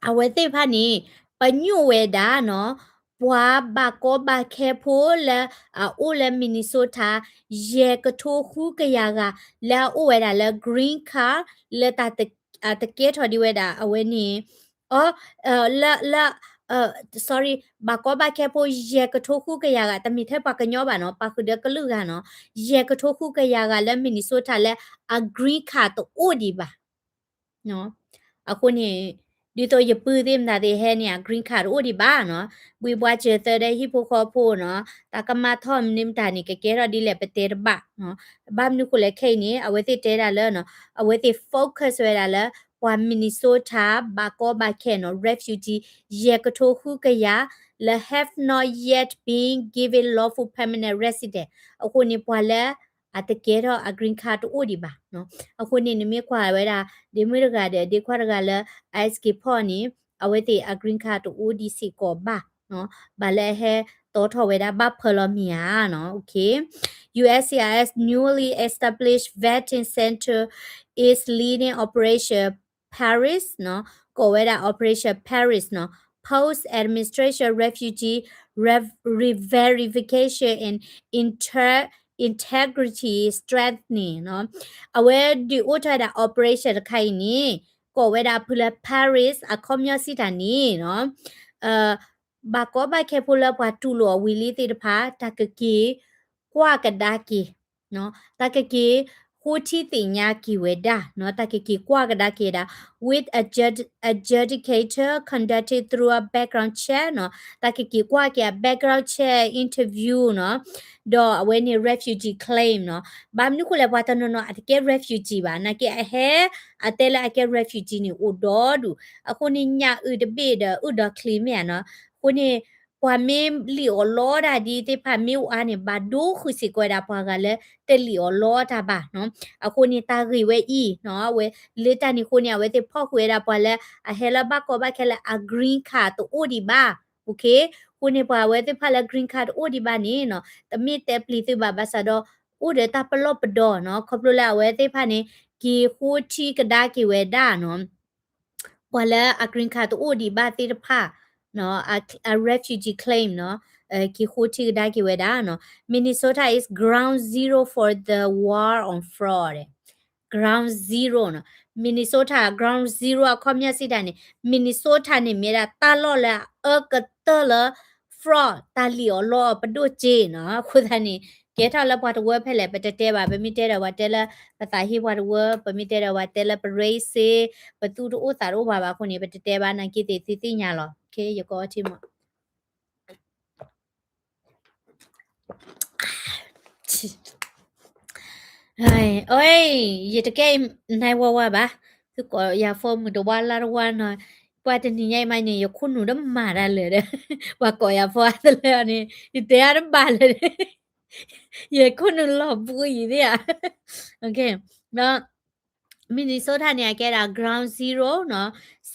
အဝဲသ့ၣ်တဖၣ်န့ၣ် ပညိၣ်ဝဲဒၣ်နီၤ ပှၤဘၣ်ကီဘၣ်ခဲဖိလၢအအိၣ်လၢ Minnesota ယဲၢ်ကထိဃုကယၤဂၤ လၢအအိၣ်ဝဲဒၣ်လၢ green card လၢတၢ်တကဲထီၣ်ဒံးဝဲဒၣ်အဝဲန့ၣ် အ လၢ လၢ sorry ဘၣ်ကီဘၣ်ခဲဖိယဲၢ်ကထိဃုကယၤဂၤ တမ့ၢ်ထဲပှၤကညီဘၣ်နီၤ ပာ်ဃုာ်ဒီးကလုာ်ဂၤနီၤ ယဲၢ်ကထိဃုကယၤဂၤလၢ Minnesota လၢအ green card တအိၣ်ဒံးဘၣ် အဃိန့ၣ် ဒ်သိးယပုၢ်သ့ၣ်မတၤသ့ၣ်ဟဲန့ၣ် အ green card တအိၣ်ဒံးဘၣ်နီၤ ဘှံးဘှါစၢၤသၢဒဲဟံၣ်ဖိဃီဖိနီၤ တၢ်ကမၣ်ထီၣ်မနုၤမတၤန့ၣ် ကကဲထီၣ်ဒ်လဲၣ်ပတဲတဘၣ် ဘၣ်မနုၤဃိလဲၣ်ခဲအံၤန့ၣ် အဝဲသ့ၣ်တဲဒၣ်လၢ အဝဲသ့ၣ် focus ဝဲဒၣ်လၢ ပှၤ Minnesota ဘၣ်ကီဘၣ်ခဲနီၤ refugee ယဲၢ်ကထိဃုကယၤ လၢ have not yet been given lawful permanent resident အဃိန့ၣ် ပှၤလၢအတကဲထီၣ်အ green card တအိၣ်ဒံးဘၣ် အဃိန့ၣ် နမ့ၢ်ကွၢ်ဝဲဒၣ် ဒ့မုၣ်တဂၤဒီး ဒ့ခွါတဂၤလၢ ICE က့ၤဖီၣ်န့ၣ် အဝဲသ့ၣ်အ green card တအိၣ်ဒံးစ့ၢ်ကီးဘၣ် ဘၣ်လၢအဟဲတီထီၣ်ဝဲဒၣ်ဘၣ်ဖၢလီၤမ့ၢ်ဧါနီၤ OK. U S C I S newly established vetting center is leading Operation Paris နီၤ ကိးဝဲဒၣ် Operation Paris နီၤ post administration refugee re-verification and inter integrity strengthening နီၤ အဝဲဒုးအိၣ်ထီၣ်ဝဲဒၣ် operation တခါအံၤန့ၣ် ကိးဝဲဒၣ်ဖုလၢ Paris အခီပညီစံးတၢ်န့ၣ်နီၤ ဘၣ်ကီဘၣ်ခဲဖိလၢပှၤတူၢ်လိာ်အဝံၤလံသ့ၣ်တဖၣ် တၢ်ကက့ၤကွၢ်ကဒါက့ၤ တၢ်ကက့ၤဃိထံသ့ၣ်ညါက့ၤဝဲဒၣ်နီၤ တၢ်ကက့ၤကွၢ်ကဒါက့ၤဝဲဒၣ် with adjud- adjudicator conducted through a background check နီၤ တၢ်ကက့ၤကွၢ်က့ၤအ background check interview နီၤ ဒီးအဝဲန့ၣ် refugee claim နီၤ ဘၣ်မနုၤဃိလဲၣ် ပှၤတနီၤနီၤအတကဲ refugee ဘၣ် နာ်က့အဟဲ အတဲလၢအကဲ refugee န့ၣ် အိၣ်ဒီဒူၣ် အဃိန့ၣ် ညၣ်အုၣ်တဘ့ၣ်ဒီး အုၣ်ဒီးချံမ့ၢ်ဧါနီၤ အဃိန့ၣ် ပှၤမ့ၢ်လံၣ်အီၣ်လီတၢ်ဒ်သ့ၣ်တဖၣ်မ့ၢ်အိၣ်အါန့ၣ် ဘၣ်ဒိဃုာ်စ့ၢ်ကီးဝဲဒၣ်ပှၤဂၤလၢတလံၣ်အီၣ်လီတၢ်ဘၣ်နီၤ အဃိန့ၣ် တၢ်ဂ့ၢ်ဝဲအံၤနီၤ အဝဲလၢတၢ်န့ၣ်အဃိန့ၣ် အဝဲသ့ၣ်ဖီၣ်ဃုာ်ဝဲဒၣ်ပှၤလၢအဟဲလၢဘၣ်ကီဘၣ်ခဲလၢအ green card တအိၣ်ဒံးဘၣ် OK အဃိန့ၣ် ပှၤအဝဲသ့ၣ်တဖၣ်လၢ green card တအိၣ်ဒံးဘၣ်န့ၣ်နီၤ တမ့ၢ်တဲပျံၤသုဘၣ်ဘၣ်ဆၣ်ဒီး အိၣ်ဒီးတၢ်ပလီၢ်ပဒီနီၤ ခီဖျိလၢအဝဲသ့ၣ်တဖၣ်န့ၣ် က့ၤဃိထံကဒါက့ၤဝဲဒၣ်နီၤ ပှၤလၢအ green card တအိၣ်ဒံးဘၣ်သ့ၣ်တဖၣ်နီၤ အ refugee claim နီၤ က့ၤဃိထံကဒါက့ၤဝဲဒၣ်နီၤ Minnesota is ground zero for the war on fraud ground zero နီၤ Minnesota ground zero အခီပညီစံးတၢ်န့ၣ် Minnesota န့ၣ်မ့ၢ်ဒၣ်တၢ်လီၢ်လၢအအၢကတၢၢ်လၢ fraud တၢ်လံၣ်အီၣ်လီအီၣ်ပဒိၣ်စ့နီၤ အဃိသတးန့ၣ် ကဲထီၣ်လၢပှၤတဝၢဖဲလဲၣ် ပတတဲဘၣ် ပမ့ၢ်တဲဒီးပှၤတဲလၢ ပသးဟ့ပှၤတဝၢ ပမ့ၢ်တဲဒီးပှၤတဲလၢပ racist ပသူၣ်တအိၣ်သးတအိၣ်ဘၣ်ဘၣ်အဃိန့ၣ် ပတတဲဘၣ် နာ်က့သ့ၣ်သုသ့ၣ်ညါလီၤ ယကိးအီထံမး ယတကဲအံၤ နဝဝဘၣ် သုကိးယၤ phone မုၢ်တဝါလါတဝါနီၤ ပှၤတနံၤညါအံၤမးန့ၣ် ယခိၣ်နူာ်တမၤတၢ်လၢာ်ဒီး ပှၤကိးယၤ phone တလၢာ်န့ၣ် ယတဲအါတဘၣ်လၢာ် ယခိၣ်နူာ်လီၤဘှံးယံၤသ့ၣ်ဧါ ဒီး Minnesota န့ၣ် အကဲဒၣ် ground zero နီၤ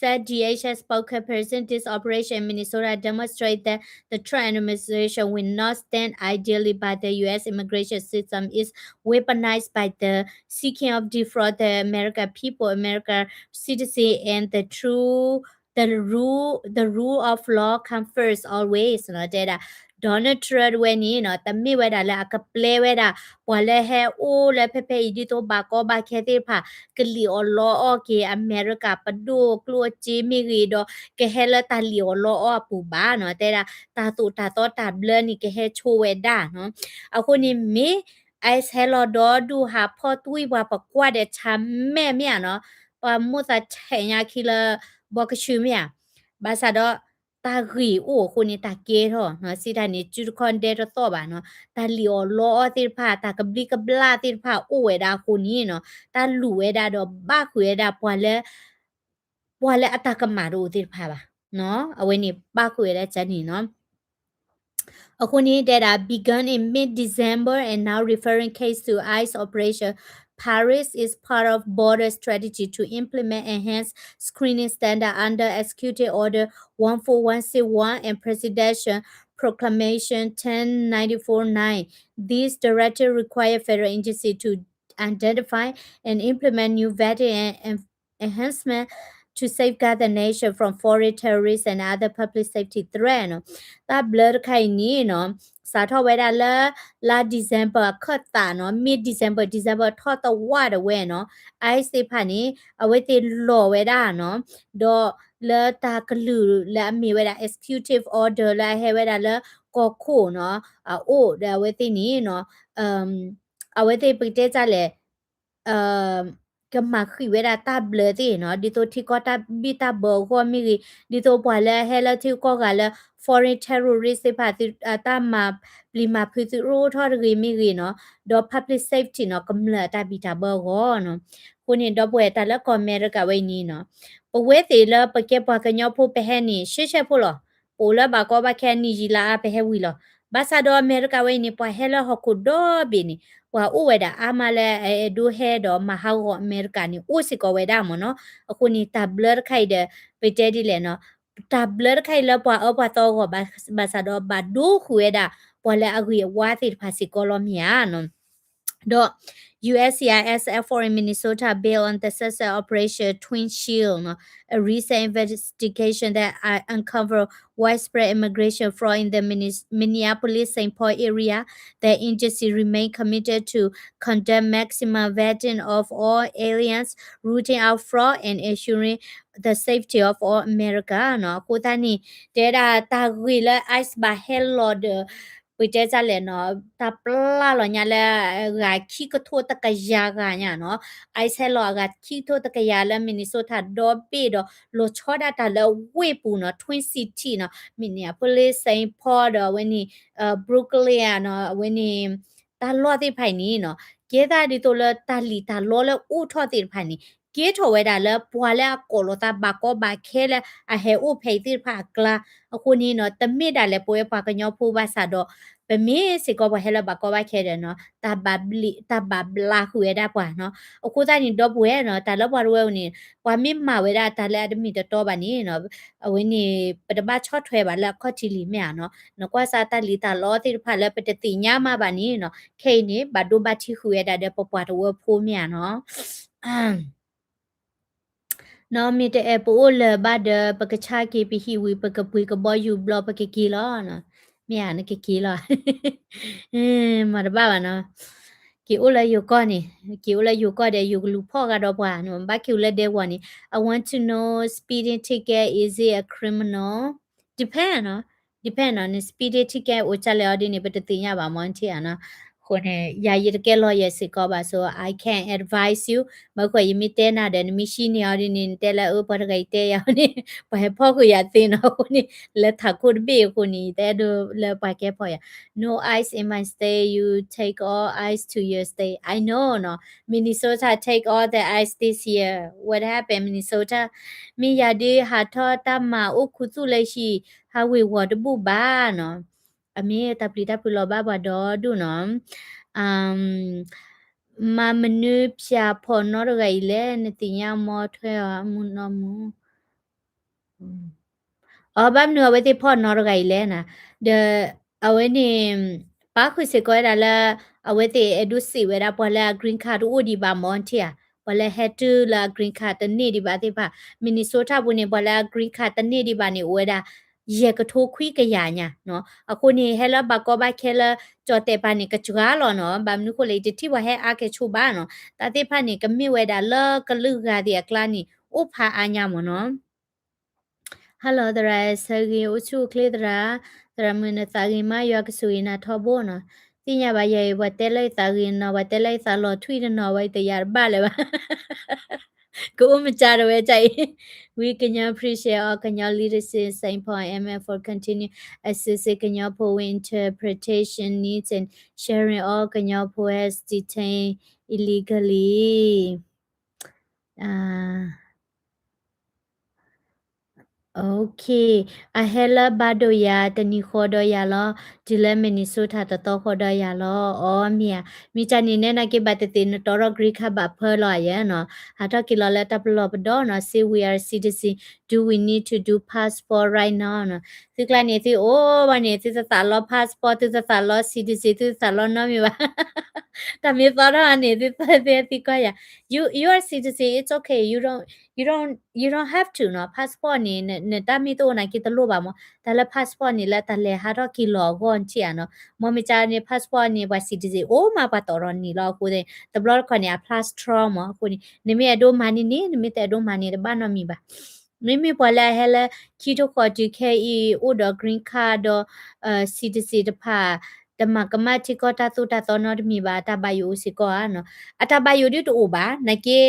said D H S spokesperson, this operation in Minnesota demonstrates that the Trump administration will not stand idly by the U S immigration system is weaponized by the seeking of defraud the American people, American citizen, and the true the rule of law come first always နီၤ တဲဒၣ် Donald Trump ဝဲန့ၣ်နီၤ တမ့ၢ်ဝဲဒၣ်လၢအကပျဲဝဲဒၣ် ပှၤလၢဟဲအိၣ်လၢဖဲဖဲအံၤ ဒ်သိးဘၣ်ကီဘၣ်ခဲသ့ၣ်တဖၣ် ကလံၣ်အီၣ်လီအီၣ်က့ၤ အမဲရကၤပဒိၣ်ကျိၣ်စ့မ့ၢ်ဂ့ၤဒီး ကဟဲလၢတၢ်လံၣ်အီၣ်လီအီၣ်အပူၤဘၣ်နီၤ တဲဒၣ် တၢ်သိၣ်တၢ်သီတၢ်ဘျၢန့ၣ် ကဟဲဆိဝဲဒၣ်နီၤ အဃိန့ၣ်မ့ၢ် ICE ဟဲလီၤဒီဒူၣ်ဟးဖီၣ်သွံၣ်ပှၤ ပကွၢ်ဒီးဆါမဲာ်မ့ၢ်ဧါနီၤ ပှၤမိၣ်သးထဲးညါခံလၢ ဘီကဆူမ့ၢ်ဧါ ဘၣ်ဆၣ်ဒီး တၢ်ဂ့ၢ်အိၣ်အဃိန့ၣ် တၢ်ကဲထီၣ်နီၤ စံးတၢ်န့ၣ် စုတခီဒဲတသီၣ်ဘၣ်နီၤ တၢ်လံၣ်အီၣ်လီအီၣ်သ့ၣ်တဖၣ် တၢ်ကဘျံးကဘျၣ်သ့ၣ်တဖၣ်အိၣ်ဝဲဒၣ်အဃိန့ၣ်နီၤ တၢ်လူၤဝဲဒၣ်ဒီးဘၣ်ဃုာ်ဝဲဒၣ်ပှၤလၢ ပှၤလၢအတၢ်ကမၣ်တအိၣ်သ့ၣ်တဖၣ်ဘၣ်နီၤ အဝဲန့ၣ်ဘၣ်ဃုာ်ဝဲဒၣ်ကန့ၣ်နီၤ အဃိန့ၣ်တဲဒၣ် begun in mid-December and now referring case to ICE operation. Paris is part of broader strategy to implement enhanced screening standard under Executive Order one four one six one and Presidential Proclamation ten ninety-four nine. These directives require federal agency to identify and implement new vetting and enhancement to safeguard the nation from foreign terrorists and other public safety threat နီၤ တၢ်ဘျၢတခါအံၤန့ၣ်နီၤ စးထီၣ်ဝဲဒၣ်လၢ လါ December အခၢၣ်သးနီၤ mid December December ထီၣ်တဝၢ်ဒီးဝဲနီၤ ICE သ့ၣ်တဖၣ်န့ၣ် အဝဲသ့ၣ်လီၤဝဲဒၣ်နီၤ ဒီးလၢတၢ်ကလုၢ်လၢအမ့ၢ်ဝဲဒၣ် executive order လၢအဟဲဝဲဒၣ်လၢကီၢ်ခိၣ်နီၤ အအိၣ်ဒီးအဝဲသ့ၣ်န့ၣ်နီၤ အဝဲသ့ၣ်ပကတဲတၢ်လဲၣ် ကမၤဃံးဝဲဒၣ်တၢ်ဘျၢသ့ၣ်နီၤ ဒ်သိးထံကီၢ်တၢ်ဘံၣ်တၢ်ဘၢအဂီၢ်မ့ၢ်ဂ့ၤ ဒ်သိးပှၤလၢအဟဲလၢထံဂုၤကီၢ်ဂၤလၢ foreign terrorist သ့ၣ်တဖၣ် တၢ်မၤပျံၤမၤဖုးသုးရိၣ်ထီၣ်တဂ့ၤမ့ၢ်ဂ့ၤနီၤ ဒီး public safety နီၤ ကမျၢၢ်အတၢ်ဘံၣ်တၢ်ဘၢအဂီၢ်နီၤ အဃိန့ၣ် ဒီပုၢ်ဝဲၢ်တၢ်လၢကီၢ်အမဲရကၤဝဲအံၤန့ၣ်နီၤ ပဝဲသ့ၣ်လၢပကဲပှၤကညီဖိပဟဲန့ၣ် ရှဲရှဲဖိလီၤ ပအိၣ်လၢဘၣ်ကီဘၣ်ခဲအနံၣ်ယံာ်လါအါပဟဲဝံၤလီၤ ဘၣ်ဆၣ်ဒီးအမဲရကၤဝဲအံၤန့ၣ် ပှၤဟဲလၢဟီၣ်ခိၣ်ဒီဘ့ၣ်န့ၣ် ပှၤအိၣ်ဝဲဒၣ်အါမးလၢအအဲၣ်ဒိးဟဲဒီးမၤဟးဂီၤအမဲရကၤန့ၣ် အိၣ်စ့ၢ်ကီးဝဲဒၣ်မ့ၢ်နီၤ အဃိန့ၣ် တၢ်ဘျၢတခါအံၤဒီး ပတဲဒ်လဲၣ်နီၤ တၢ်ဘျၢတခါအံၤလၢပှၤအၢပှၤသီအဂီၢ် ဘၣ်ဆၣ်ဒီးဘၣ်ဒိဃုာ်ဝဲဒၣ် ပှၤလၢအဂ့ၤအဝါသ့ၣ်တဖၣ်စ့ၢ်ကီးလီၤမ့ၢ်ဧါနီၤ ဒီး U S C I S effort in Minnesota built on the success of Operation Twin Shield နီၤ a recent investigation that uh, uncovered widespread immigration fraud in the Minneapolis Saint Paul area. The agency remain committed to conduct maximum vetting of all aliens, rooting out fraud, and ensuring the safety of all America နီၤ အဃိသတးန့ၣ် တဲဒၣ်တၢ်ဂ့ၢ်လၢ ICE ဘၣ်ဟဲလီၤဒီး ပတဲတၢ်လဲၣ်နီၤ တၢ်ပျၢ်လီၤညါလၢ ဂၤခံကထိတကယၤဂၤညါနီၤ ICE ဟဲလီၤအဂၤခံကထိတကယၤလၢ Minnesota ဒီဘ့ၣ်ဒီး လီၤဆီဒၣ်တၢ်လၢဝ့ၢ်ပူၤနီၤ Twin City နီၤ Minneapolis Saint Paul ဒီးအဝဲန့ၣ် Brooklyn နီၤ အဝဲန့ၣ် တၢ်လီၢ်သ့ၣ်တဖၣ်အံၤန့ၣ်နီၤ ကဲသးဒ်သိးလၢတၢ်လံၣ်တၢ်လီလၢအိၣ်ထီၣ်သ့ၣ်တဖၣ်န့ၣ် ကဲထီၣ်ဝဲဒၣ်လၢပှၤလၢအကိးလိာ်သးဘၣ်ကီဘၣ်ခဲလၢအဟဲအိၣ်ဖဲအံၤသ့ၣ်တဖၣ်အကျါ အဃိန့ၣ်နီၤ တမ့ၢ်ဒၣ်လဲာ်ပဝဲပှၤကညီဖိဘၣ်ဆၣ်ဒီး ပမ့ၢ်စ့ၢ်ကီးပှၤဟဲလၢဘၣ်ကီဘၣ်ခဲဒီးနီၤ တၢ်ဘၣ်ဘျးဃုာ်ဝဲဒၣ်ပှၤနီၤ အဃိသတးန့ၣ် ဒီပုၢ်ဝဲၢ်နီၤ တၢ်လၢပှၤတဝဲအိၣ်န့ၣ် ပှၤမ့ၢ်မၤဝဲဒၣ်တၢ်လၢအတမ့ၢ်တတီဘၣ်န့ၣ်နီၤ အဝဲန့ၣ် ပတဘၣ်ဆီၣ်ထွဲဘၣ်လၢအခီၣ်ထံးလံာ်မ့ၢ်ဧါနီၤ နကွၢ်စၢ်တၢ်လံၣ်တၢ်လီသ့ၣ်တဖၣ်လၢပတသ့ၣ်ညါမးဘၣ်န့ၣ်နီၤ ခဲအံၤန့ၣ် ဘၣ်ဒိဘၣ်ထံးဃုာ်ဝဲဒၣ်ဒီးပပှၤတဝၢဖိမ့ၢ်ဧါနီၤ နီၢ်မ့ၢ်တအဲၣ်ပအိၣ်လၢၤဘၣ်ဒီး ပကဆါက့ၤပဟံၣ်ဝံၤ ပကပှ့ၤကဘီယူၤဘျီ ပကက့ၤလီၤ. မ့ၢ်ဧါနကက့ၤလီၤ. မၤတဘၣ်ဘၣ်နီၤ. က့ၤအိၣ်လၢယိၤကီၢ်န့ၣ်, က့ၤအိၣ်လၢယိၤကီၢ်ဒီး ယိၤကလူၤဖီၣ်ဂၤဒီးပှၤ, ဘၣ်က့ၤအိၣ်လၢဒဲကဝီၤန့ၣ်, I want to know speeding ticket, is it a criminal? Depend နီၤ, depend နီၤ, န speeding ticket အိၣ်ကၢ်လဲၣ်အီၤဒ်န့ၣ် ပတသ့ၣ်ညါဘၣ်မ့ၢ်ထံၣ်ဧါနီၤ. အဃိန့ၣ် ယၤယတကဲ lawyer စ့ၢ်ကီးဘၣ် so I can't advise you. မ့ၢ်ဃိယမ့ၢ်တဲနၤဒီး နမ့ၢ်ဟံးန့ၢ်အီၤဒ်န့ၣ် နတဲလၢအၢ ပှၤတဂၤအံၤတဲယၤန့ၣ် ပှၤဟဲဖီၣ်ဃုာ်ယၤသ့နီၤ. အဃိန့ၣ် လၢထးခိၣ်တဘ့ၣ်အဃိန့ၣ် ယတအဲၣ်ဒိးလၢပှၤကဲဖီၣ်ယၤ. No ice in my state, you take all ice to your state. I know နီၤ, Minnesota take all the ice this year. What happened Minnesota? မ့ၢ်ယၤဒုးဟးထီၣ်တၢ်မၤအိၣ်ခူသူၣ်လၢဟံၣ် ဟးဝ့ၤဝီၤတဘူၣ်ဘၣ်နီၤ. အမ့ၢ်တၢ်ပျံၤတၢ်ဖုးလီၤဘၣ်ပှၤဒီဒူၣ်နီၤ. မၤမနုၤဖၠးဖီၣ်နီတဂၤအံၤလဲၣ်, နသ့ၣ်ညါမ့ၢ်ထွဲအီၤမုၢ်နီၢ်မူ. အီ ဘၣ်မနုၤအဝဲသ့ၣ်ဖီၣ်နီတဂၤအံၤလဲၣ်နီၤ. ဒီးအဝဲန့ၣ် ပာ်ဃုာ်စ့ၢ်ကီးဝဲဒၣ်လၢ အဝဲသ့ၣ်အဲၣ်ဒိးစံးဝဲဒၣ်ပှၤလၢအ green card တအိၣ်ဒံးဘၣ်မ့ၢ်ထံၣ်ဧါ. ပှၤလၢဟဲတုၤလၢအ green card တန့ၢ်ဒံးဘၣ်သ့ၣ်တဖၣ်, Minnesota ပူၤန့ၣ် ပှၤလၢအ green card တန့ၢ်ဒံးဘၣ်န့ၣ် အိၣ်ဝဲဒၣ် ယဲၢ်ကထိခွံကယၤညါနီၤ. အဃိန့ၣ် ဟဲလၢဘၣ်ကီဘၣ်ခဲလၢ ကၠီၣ်တဲာ်ပၤန့ၣ် ကစှၤလီၤနီၤ. ဘၣ်မနုၤဃိလဲၣ် ယတထံၣ်ပှၤဟဲအါကဲဆိဘၣ်နီၤ. တၢ်သ့ၣ်တဖၣ်န့ၣ် ကမ့ၢ်ဝဲဒၣ်လၢကလုာ်ဂၤသ့ၣ်အကျါန့ၣ် အိၣ်ဖးအါညါမ့ၢ်နီၤ. Hello သရၣ် ဆၢဂ့ၤ အိၣ်ဆူၣ်အိၣ်ချ့သရၣ်, သရၣ်မုၣ်နသးဂ့ၤမး ယွၤကဆိၣ်ဂ့ၤနၤထီဘိနီၤ. သ့ၣ်ညါဘၣ်ယၤအံၤ ပှၤတဲလၢယသးဂ့ၤနီၤ, ပှၤတဲလၢယသးလီၤထွံၣ်တနီၤ ဝဲယတယာ်တဘၣ်လၢၤဘၣ် ကအိၣ်မကါတဝဲဒ်အံၤ. We Kenya appreciate all Kenya leaders in Saint Paul and Amen for continue assisting Kenya Poe with interpretation needs and sharing all Kenya Poe has detained illegally. Okay, အဟဲလၢဘၣ်ဒိယၤတနံၤဃီဒီးယၤလီၤ, တုၤလၢ Minnesota တသီဃီဒီးယၤလီၤ. အီ မ့ၢ်ဧါ, မ့ၢ်ကန့ၣ်နဲနာ်က့ဘၣ်သ့ၣ်သ့ၣ် နတီထီၣ် green card ဘၣ်ဖၢလီၤဧါနီၤ, ဟးထီၣ်က့ၤလီၤလၢတၢ်ပလီၢ်ပဒီနီၤ, say we are citizen, do we need to do passport right now နီၤ. သုကျါန့ၣ် သုအိၣ်ဘၣ်န့ၣ် သုတသးလီ passport, သုတသးလီ citizen, သုတသးလီနီတမံၤဘၣ်. တၢ်မ့ၢ်သီထီၣ်န့ၣ် သုသ့ၣ်သံကွၢ်ယၤ, you, you are citizen, it's okay, you don't, you don't, you don't have to နီၤ, passport န့ၣ် နတၢ်မ့ၢ်တအိၣ်နာ်က့တလိၣ်ဘၣ်မ့ၢ်, တၢ်လၢ passport န့ၣ် လၢတၢ်လဲၤဟးထီၣ်က့ၤလီၤအဂီၢ်ထံၣ်ဧါနီၤ. မ့ၢ်မ့ၢ်ကန့ၣ် passport န့ၣ် ပှၤ citizen အိၣ်မးပှၤတီထီၣ်န့ၢ်လီၤအဃိသ့ၣ်, တဘျီတခီန့ၣ် အ plus ထီ မ့ၢ်အဃိန့ၣ် နမ့ၢ်အဲၣ်ဒိးမၤန့ၢ်န့ၣ်, နမ့ၢ်တအဲၣ်ဒိးမၤန့ၢ်တဘၣ်နီတမံၤဘၣ်. မ့မ့ၢ်ပှၤလၢအဟဲလၢခံထိဃီတုၤခဲအံၤ အိၣ်ဒီး green card ဒီး citizen တဖၣ် တမၤကမၣ်ထံကီၢ်တၢ်သိၣ်တၢ်သီနီတမံၤဘၣ်, အတၢ်ဘၣ်ယိၣ်အိၣ်စ့ၢ်ကီးဧါနီၤ. အတၢ်ဘၣ်ယိၣ်ဒုးတအိၣ်ဘၣ်, နာ်က့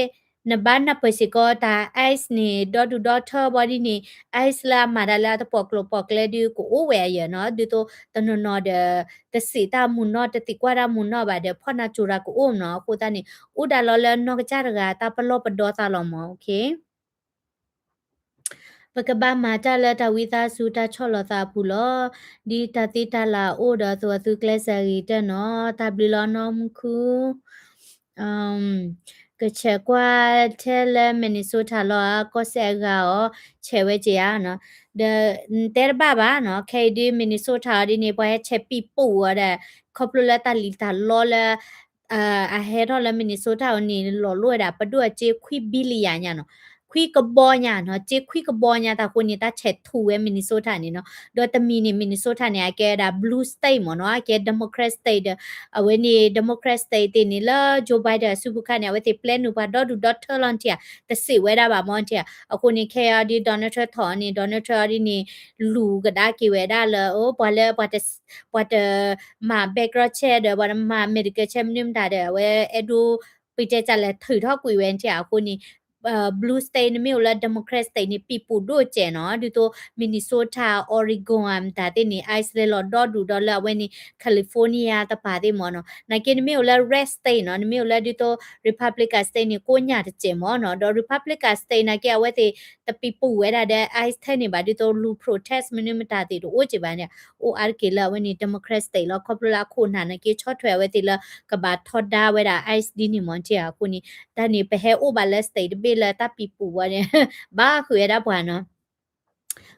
နဘၣ်နၢ်ပၢၢ်စ့ၢ်ကီးတၢ် ICE န့ၣ် ဒီဒူၣ်ဒီထၢဘီဒ်န့ၣ်, ICE လၢအမၤတၢ်လၢအတပိာ်ကျိၤပိာ်ကျဲဒုးကအိၣ်ဝဲအယၢၤနီၤ, ဒ်သိးတနီၤနီၤဒီး တစံးတၢ်မူးနီၢ် တသံကွၢ်တၢ်မူးနီၢ်ဘၣ်ဒီး ဖီၣ်နၢ်ကၠိတၢ်ကအိၣ်နီၤ. အဃိသတးန့ၣ် အိၣ်ဒၣ်လီၤလၢနီၢ်ကစၢ်တဂၤ တၢ်ပလီၢ်ပဒီသးလီၤမ့ၢ်, okay. ပကဘၣ်မၤတၢ်လၢတၢ်ဝံသးစူၤတၢ်ဆီၣ်လီၤသးအပူၤလီၤ. ဒ်တၢ်သ့တၢ်လၢအအိၣ်ဒီးအသိးအသုကျဲးစၢးဂ့ၤကတၢၢ်နီၤ, တၢ်ဘျုးလီၤနီၢ်မူခိ, ကဆဲးကွၢ်ထဲလၢ Minnesota လီၤဧါ, ကီၢ်စဲၣ်အဂၤအီၤ, ဆဲးဝဲက့ၤဧါနီၤ. ဒီးနတဲတဘၣ်ဘၣ်နီၤ, ခဲအံၤဒ် Minnesota အီၤဒ်န့ၣ် ပှၤဟဲဆဲးပံးပူၤအီၤဒီး ခီဖျိလၢတၢ်လံၤတၢ်လီလၢ အဟဲထီၣ်လၢ Minnesota အီၤန့ၣ် လီၤလိာ်ဝဲဒၣ် ပဒိၣ်အစ့ခွံ billion ညါနီၤ, ခွံကဘီညါနီၤ, စ့ခွံကဘီညါတၢ်အဃိန့ၣ် တၢ်ဆဲးထူဝဲ Minnesota န့ၣ်နီၤ. ဒီးတမံၤန့ၣ် Minnesota န့ၣ် အကဲဝဲဒၣ် blue state မ့ၢ်နီၤ, အကဲ Democrat state ဒီး အဝဲန့ၣ် Democrat state သ့ၣ်န့ၣ် လၢ Joe Biden အစုပူၤခါန့ၣ် အဝဲသ့ၣ်ပျဲနုာ်ပှၤဒီဒူၣ်ဒီထၢလီၤထံၣ်ဧါ, တစံးဝဲဒၣ်ဘၣ်မ့ၢ်ထံၣ်ဧါ. အဃိန့ၣ် ခဲအံၤဒ် Donald Trump ထီၣ်န့ၣ် Donald Trump အီၤဒ်န့ၣ် လူၤကဒါက့ၤဝဲဒၣ်လၢ အိၣ် ပှၤလၢ ပှၤတမၤ background check ဒီး ပှၤတမၤ medical check မနုၤမတၤဒီး အဝဲအဲၣ်ဒိး ပတဲတၢ်လဲၤထုးထီၣ်ကွံာ်ဝဲထံၣ်ဧါ. အဃိန့ၣ် blue state နမ့ၢ်အိၣ်လၢ Democrat state န့ၣ် ပံးပူၤဒိၣ်စဲးနီၤ, ဒ်သိး Minnesota, Oregon ဧါ မတၤသ့ၣ်န့ၣ် ICE လဲၤလီၤဒီဒူၣ်ဒီလၢအဝဲန့ၣ် California တပၤသ့ၣ်မ့ၢ်နီၤ. နာ်က့နမ့ၢ်အိၣ်လၢ red state နီၤ, နမ့ၢ်အိၣ်လၢဒ်သိး Republican state န့ၣ် ကိးညၣ်တစဲးမ့ၢ်နီၤ. ဒီး Republican state နာ်က့အဝဲသ့ၣ် တပံးပူၤဝဲဒၣ်ဒီး ICE ထဲန့ၣ်ဘၣ်, ဒ်သိးလူၤ protest မနုၤမတၤသ့ၣ်တအိၣ်က့ၤဘၣ်န့ၣ်, အိၣ်အါတက့ၢ်လၢအဝဲန့ၣ် Democrat state လီၤ. ခီဖျိလၢအခိၣ်နၢ်နာ်က့ဆီၣ်ထွဲအဝဲသ့ၣ်လၢကဘၣ်ထီဒါဝဲဒၣ် ICE ဒ်န့ၣ်မ့ၢ်ထံၣ်ဧါ. အဃိန့ၣ် တၢ်န့ၣ် ပဟဲအိၣ်ဘၣ်လၢ state တဘ့ၣ်လၢတၢ်ပံးပူၤဝဲန့ၣ် ဘၣ်ဃုာ်ဝဲဒၣ်ပှၤနီၤ.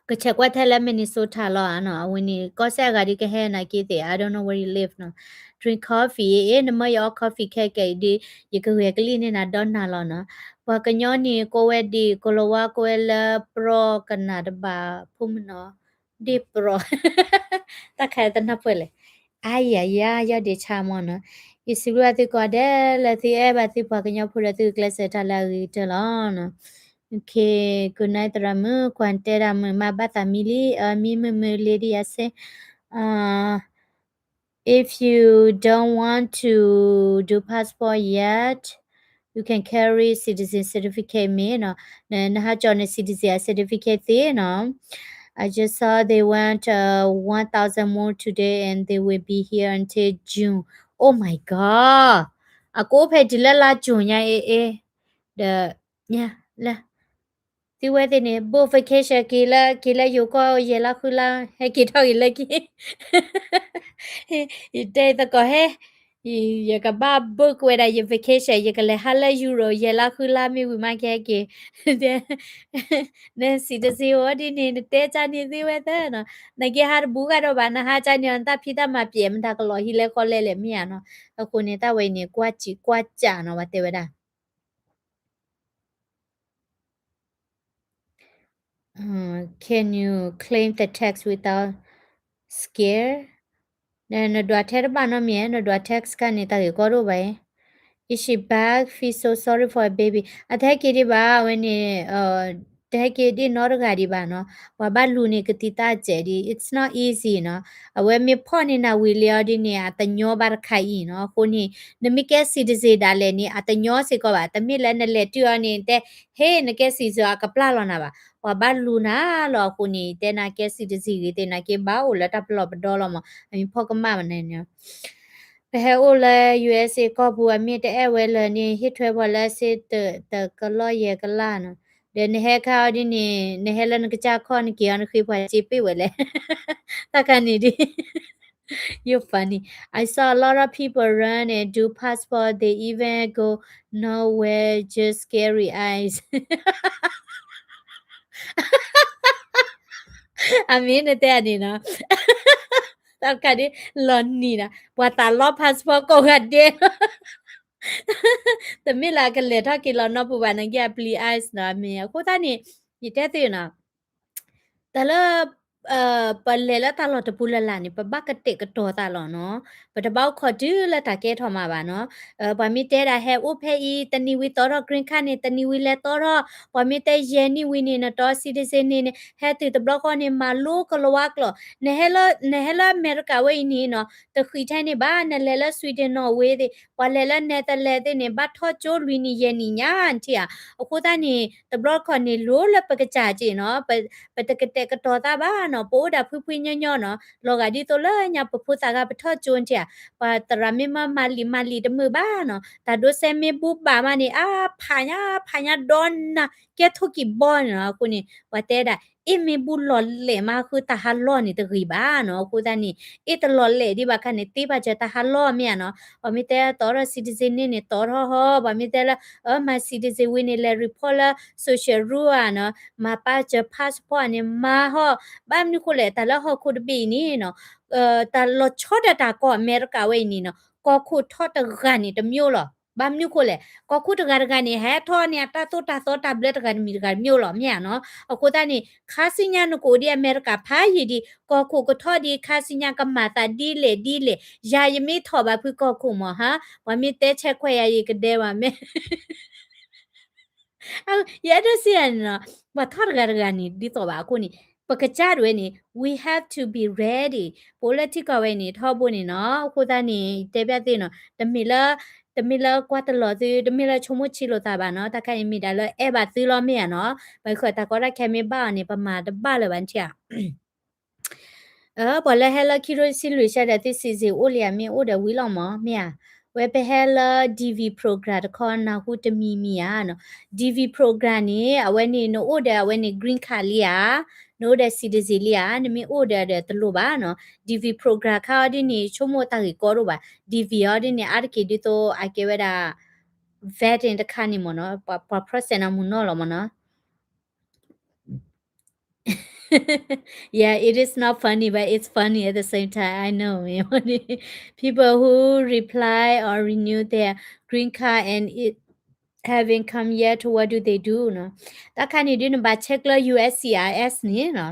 ကဆဲးကွၢ်ထဲလၢ Minnesota လီၤဧါနီၤ, အဝဲန့ၣ် ကီၢ်စဲၣ်အဂၤဒ်ကဟဲနာ်က့သ့ၣ်, I don't know where you live နီၤ. Drink coffee, အ့ နမၢယအီ coffee ခဲကဲအံၤဒ် ယကဂဲၤကလံၣ်န့ၢ်နၤဒီနၤလီၤနီၤ. ပှၤကညီန့ၣ်ကိးဝဲဒ် ကိၤလၤဝါ ကိးဝဲလၢပြီကနၣ်တဘၣ်ဖိမနီၤ, ဒ်ပြီ တၢ်ခါတနၢ်ပၢၢ်လဲၣ်. အါယၤယၤ ယီၢ်ဒံးဆါမ့ၢ်နီၤ. ယစံးဘျုးဘၣ်သုကိးဂၤဒဲးလၢသုအဲၣ်ဘၣ်သုပှၤကညီဖိဒီး သုကျဲးစၢးတၢ်လၢအဂ့ၤကတၢၢ်လီၤနီၤ. Okay, good night သရၣ်မုၣ်, ကွၢ်တဲဒၣ်မုာ်မး ဘၣ်သးမံလံ, မံမုာ်မုာ်လံဒ်ယၤစ့ If you don't want to do passport yet, you can carry citizen certificate မ့ၢ်နီၤ, နဟးကၠီန citizen certificate သ့နီၤ. I just saw they went uh, one thousand more today and they will be here until June. Oh my god. အကအိၣ်ဖဲတုၤလၢလါ June ညါ အ့အ့, ဒီး ညါ လၢ သုဝဲသ့ၣ်န့ၣ် book vacation က့ၤလၢ က့ၤလၢယိၤကီၢ်ယဲၢ်လါဃုလါ ဟဲက့ၤထီၣ်က့ၤလၢခံ ယတဲသကိးဟဲ ယကဘၣ် book ဝဲဒၣ်ယ vacation ယကလဲၤဟးလၢ Europe ယဲၢ်လါဃုလါမ့ၢ်ဝံၤမးကဟဲက့ၤ န citizen အိၣ်ဒ်န့ၣ် နတဲကၢ်န့ၣ်သ့ဝဲသၢနီၤ, နက့ဟးတဘူးကဒီးဘၣ် နဟးကၢ်န့ၣ် နတၢ်ဖံးတၢ်မၤပျဲၢ် မတၤကလီၤဟံးလဲဃီလဲလဲၣ်မ့ၢ်ဧါနီၤ, အဃိန့ၣ် တၢ်ဝဲအံၤန့ၣ် ကွၢ်စံးကွၢ်စးနီၤ ပှၤတဲဝဲဒၣ် Can you claim the tax without scare? နဒွးထဲတဘၣ်နီတမံၤ, နဒွး tax ခါန့ၣ် တၢ်ဂ့ၢ်ကီတအိၣ်ဘၣ်အံၤ. Is she back? Feel so sorry for her baby. အတဟဲက့ၤဒံးဘၣ်, အဝဲန့ၣ် တဟဲက့ၤဒံးနီတဂၤဒံးဘၣ်နီၤ. ပှၤဘၣ်လူၤန့ၣ်ကသံၣ်သၣ်စဲးဒံး, it's not easy နီၤ. အဝဲမ့ၢ်ဖီၣ်န့ၢ်နၤဝံၤလံအီၤဒ်န့ၣ် အတညီဘၣ်တခါအံၤနီၤ. အဃိန့ၣ် နမ့ၢ်ကဲ citizen ဒၣ်လဲာ်န့ၣ် အတညီစ့ၢ်ကီးဘၣ်. တမ့ၢ်လၢနလဲၤတုၤအီၤန့ၣ် တဲ ဟ့ နကဲ citizen အကပျၢ်လီၤနၤဘၣ်. ပှၤဘၣ်လူၤနၤလီၤအဃိန့ၣ် တဲနၤကဲ citizen ဂ့ၤသ့ၣ် နက့ဘၣ်အိၣ်လၢတၢ်ပလီၢ်ပဒီလီၤမး, အမ့ၢ်ဖီၣ်ကမၣ်မးန့ၣ် ပဟဲအိၣ်လၢ ယူၢ်အ့းစ့ၣ် ကီၢ်ပူၤ အမ့ၢ်တအဲၣ်ဝဲလၢၤန့ၣ် ဟ့ၣ်ထွဲပှၤလၢစ့တကလီၢ်ယဲၢ်ကလၢ်နီၤ. ဒီးနဟဲခါအီၤဒ်န့ၣ် နဟဲလၢနကစၢ်ခီၣ် နက့ၤအီၤနဃ့ပှၤစ့ပ့ၢ်ဝဲလဲၣ်. တၢ်ခါန့ၣ်ဒ် You're funny. I saw a lot of people run and do passport. They even go nowhere, just scary eyes. အမ့ၢ်နတဲန့ၣ်နီၤ, တၢ်ခါဒ်လီၤနံၤနီၤ, ပှၤသးလီ passport ကိးဂၤဒဲး, တမ့ၢ်လၢအကလဲၤထီၣ်က့ၤလီၤနီတပူၤဘၣ် နက့ၤအပျံၤ ice နီၤ, မ့ၢ်အဃိသတးန့ၣ် ယတဲသုနီၤ, တၢ်လၢ ပလဲၤလၢတၢ်လီၢ်တပူၤလၢ်လၢ်န့ၣ် ပဘၣ်ကတဲာ်ကတီၤသးလီၤနီၤ, ပတဘၣ်အိၣ်ခိးတုၤလၢတၢ်ကဲထီၣ်မးဘၣ်နီၤ, ပှၤမ့ၢ်တဲဒၣ်ဟဲအိၣ်ဖဲအံၤ တနံၤဝံၤတီထီၣ် green card န့ၣ် တနံၤဝံၤလဲၤတီထီၣ်, ပှၤမ့ၢ်တဲယဲၢ်နံၣ်ဝံၤန့ၣ် နတီ citizen န့ၣ်န့ၣ် ဟဲတုၤတဘျီဃီန့ၣ် မၤလိကလဝါကျိာ်, နဟဲလၢ နဟဲလၢအမဲရကၤဝဲအံၤန့ၣ်နီၤ တဃံးထဲန့ၣ်ဘၣ်, နလဲၤလၢ Sweden နီၣ်ဝ့သ့ၣ် ပှၤလဲၤလၢ Netherlands သ့ၣ်န့ၣ် ဘၣ်ထီၣ်ကၠိလွံၢ်နံၣ်ယဲၢ်နံၣ်ညါ နထံၣ်ဧါ, အဃိသတးန့ၣ် တဘျီတခီၣ်န့ၣ် လိၣ်လၢပကစၢ်က့နီၤ, ပတကတဲာ်ကတီၤသးဘၣ်နီၤ, ပအိၣ်ဒၣ်ဖှံဖှံညီညီနီၤ, လီၤဂာ်ဒ်သိးလၢညါပဖိသၣ်ဂၤပထီၣ်ကၠိနထံၣ်ဧါ, ပှၤသရၣ်မ့ၢ်မၤလံာ်မၤလံာ်တမုာ်ဘၣ်နီၤ, တၢ်ဒိးစဲမ့ၢ်ဘူဘၣ်မးန့ၣ် အါဖးညါဖးညါဒီးနၤ ကဲထိၣ်ကံၢ်ဘီန့ၣ်နီၤ, အဃိန့ၣ် ပှၤတဲဒၣ် အ့ၣ်မ့ၢ်ဘူလီၤလဲၣ်မးဃုတၢ်ဟးလီၢ်န့ၣ်တဂ့ၤဘၣ်နီၤ, အဃိသတးန့ၣ် အ့ၣ်တလီၤလဲၣ်ဒံးဘၣ်ခါန့ၣ် သ့ဘၣ်စၢၤတၢ်ဟးလီၢ်မ့ၢ်ဧါနီၤ, ပှၤမ့ၢ်တဲတီထီၣ် citizen န့ၣ်န့ၣ် တီထီၣ်ဟီ, ပှၤမ့ၢ်တဲလၢ အမၤ citizen ဝံၤန့ၣ် လဲၤ report လၢ social rule ဧါနီၤ, မၤပာ်စၢၤ passport န့ၣ် မၤဟီ, ဘၣ်မနုၤဃိလဲၣ် တၢ်လၢဟီၣ်ခိၣ်တဘ့ၣ်အံၤန့ၣ်နီၤ, တၢ်လီၤဆီဒၣ်တၢ်ကီၢ်အမဲရကၤဝဲအံၤန့ၣ်နီၤ, ကီၢ်ခိၣ်ထီၣ်တဂၤန့ၣ်တမံၤလီၤ, ဘၣ်မနုၤဃိလဲၣ် ကီၢ်ခိၣ်တဂၤတဂၤန့ၣ် ဟဲထီၣ်န့ၣ် အတၢ်သိၣ်တၢ်သီတၢ်ဘျၢတဂၤတမံၤတဂၤတမံၤလီၤ မ့ၢ်ဧါနီၤ, အဃိသတးန့ၣ် ခါဆူညါနကအိၣ်ဒံးအမဲရကၤဖးယံာ်ဒံး ကီၢ်ခိၣ်ကထီၣ်ဒံး ခါဆူညါကမၤသးဒ်လဲၣ်ဒ်လဲၣ်, ယၤယမ့ၢ်ထီၣ်ဘၣ်ဖုကီၢ်ခိၣ်မးဟါ, ပှၤမ့ၢ်တဲဆဲခွဲးယၤယကဒဲဘၣ်မ့ၢ် ယအဲၣ်ဒိးစံးယၤန့ၣ်နီၤ, ပှၤထီၣ်တဂၤတဂၤန့ၣ် ဒ်သိးဘၣ်အဃိန့ၣ် ပကစၢ်ဒၣ်ဝဲန့ၣ် we have to be ready, ပအိၣ်လၢထံကီၢ်ဝဲန့ၣ် ထီဘိန့ၣ်နီၤ, အဃိသတးန့ၣ် တဲဘၣ်သုနီၤ, တမ့ၢ်လၢ တမ့ၢ်လၢကွၢ်တလီၤသု, တမ့ၢ်လၢဆိကမိၣ်ဆံးလိာ်သးဘၣ်နီၤ, တၢ်ခါအံၤမ့ၢ်ဒၣ်လၢအဲၣ်ဘၣ်သုလီၤမ့ၢ်ဧါနီၤ, ပဃၢၤတၢ်ကီတၢ်ခဲမ့ၢ်ဘၣ်အီၤန့ၣ် ပမၤတဘၣ်လၢၤဘၣ်နထံၣ်ဧါ ပှၤလၢဟဲလၢခံထိဆံလွံၢ်ဆၢဒီးသု citizen အိၣ်လံဧါ မ့ၢ်အိၣ်ဒီးဝံၤလီၤမး မ့ၢ်ဧါ, ဝဲပဟဲလၢ DV program တခီ နၢ်ဟူတမံၤမံၤဧါနီၤ, DV program န့ၣ် အဝဲန့ၣ် နအိၣ်ဒီးအဝဲန့ၣ် green card လံဧါ, နအိၣ်ဒီး citizen လံဧါ, နမ့ၢ်အိၣ်ဒီးဒီးတလိၣ်ဘၣ်နီၤ, DV program ခါအီၤဒ်န့ၣ် ဆိကမိၣ်တၢ်ဂ့ၢ်ကီတအိၣ်ဘၣ်, DV အီၤဒ်န့ၣ် အါတက့ၢ်ဒ်သိးအကဲဝဲဒၣ် vetting တခါန့ၣ်မ့ၢ်နီၤ, ပှၤ process နၤမုၢ်နီၤလီၤမ့ၢ်နီၤ Yeah, it is not funny, but it's funny at the same time. I know, မ့ၢ် people who reply or renew their green card and it haven't come yet, what do they do နီၤ, တၢ်ခါန့ၣ်ဒ်နဘၣ် check လၢ USCIS န့ၣ်နီၤ,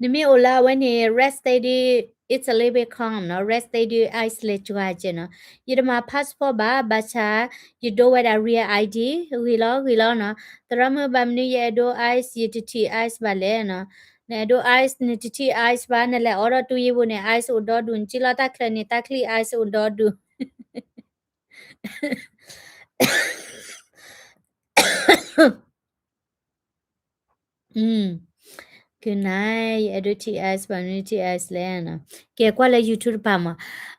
နမ့ၢ်အိၣ်လၢအဝဲန့ၣ် red state ဒ် it's a little bit calm နီၤ, red state ဒ် ice လဲၤကွၢ်ကဲနီၤ, ယတမၤ passport ဘၣ်, ဘၣ်ဆၣ် ယဒိဝဲဒၣ် real ID, ဂ့ၤလီၤ ဂ့ၤလီၤနီၤ, သရၣ်မုၣ်ဘၣ်မနုၤယအဲၣ်ဒိး ice ယတထံၣ် ice ဘၣ်လဲၣ်နီၤ, နအဲၣ်ဒိး ice နတထံၣ် ice ဘၣ်, နလဲၤအိးထီၣ်တူၢ်ယံၤဘိန့ၣ် ice အိၣ်ဒီဒူၣ်, နစံၣ်လီၤတၢ်ချၢန့ၣ် တၢ်ချံ ice အိၣ်ဒီဒူၣ် ကနၣ် ယအဲၣ်ဒိးထံၣ် ice ဘၣ်မနုၤထံၣ် ice လဲၣ်နီၤ, ကဲကွၢ်လၢ YouTube တပၤမး,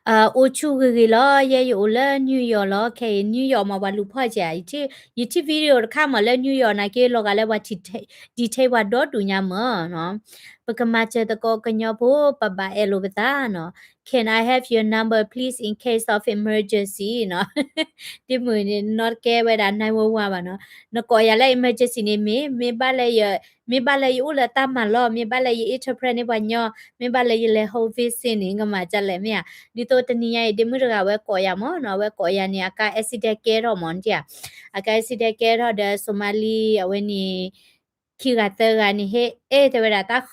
အိၣ်ဆူၣ်ဂ့ၤဂ့ၤလီၤ, ယဲယအိၣ်လၢ New York လီၤ, ခဲအံၤ New York မး ပှၤလူၤဖီၣ်ကဲဧါ, ယထံၣ် video တခါမးလၢ New York နာ်က့ လီၤဂာ်လၢပှၤ detail ပှၤဒီဒူၣ်ညါမးနီၤ, ပကမၤစၢၤသကိးကညီဖိ ပဘၣ်အဲၣ်လိာ်ပသးနီၤ, Can I have your number, please, in case of emergency နီၤ, ဒ်မုၢ်န့ၣ် နီၣ်တကဲဝဲဒၣ် nine one one ဘၣ်နီၤ, နကိးယၤလၢ emergency န့ၣ်မ့ၢ်, မ့ၢ်ဘၣ်လၢယ မ့ၢ်ဘၣ်လၢယအိၣ်လၢတၢ်မၤလီၢ်, မ့ၢ်ဘၣ်လၢယ interpret န့ၢ်ပှၤညီ, မ့ၢ်ဘၣ်လၢယလဲၤ home visit န့ၣ် ကမၤဒ်လဲၣ်မ့ၢ်ဧါ, ဒ်သိးတနံၤညါအံၤ ဒ့မုၣ်တဂၤဝဲကိးယၤမးနီၤ, အဝဲကိးယၤန့ၣ် အကါ accident ကဲထီၣ်မးနထံၣ်ဧါ, အကါ accident ကဲထီၣ်ဒီး Somali အဝဲန့ၣ် ခံဂၤသၢဂၤန့ၣ် ဟဲအဲၣ်တဲဝဲဒၣ် တၢ်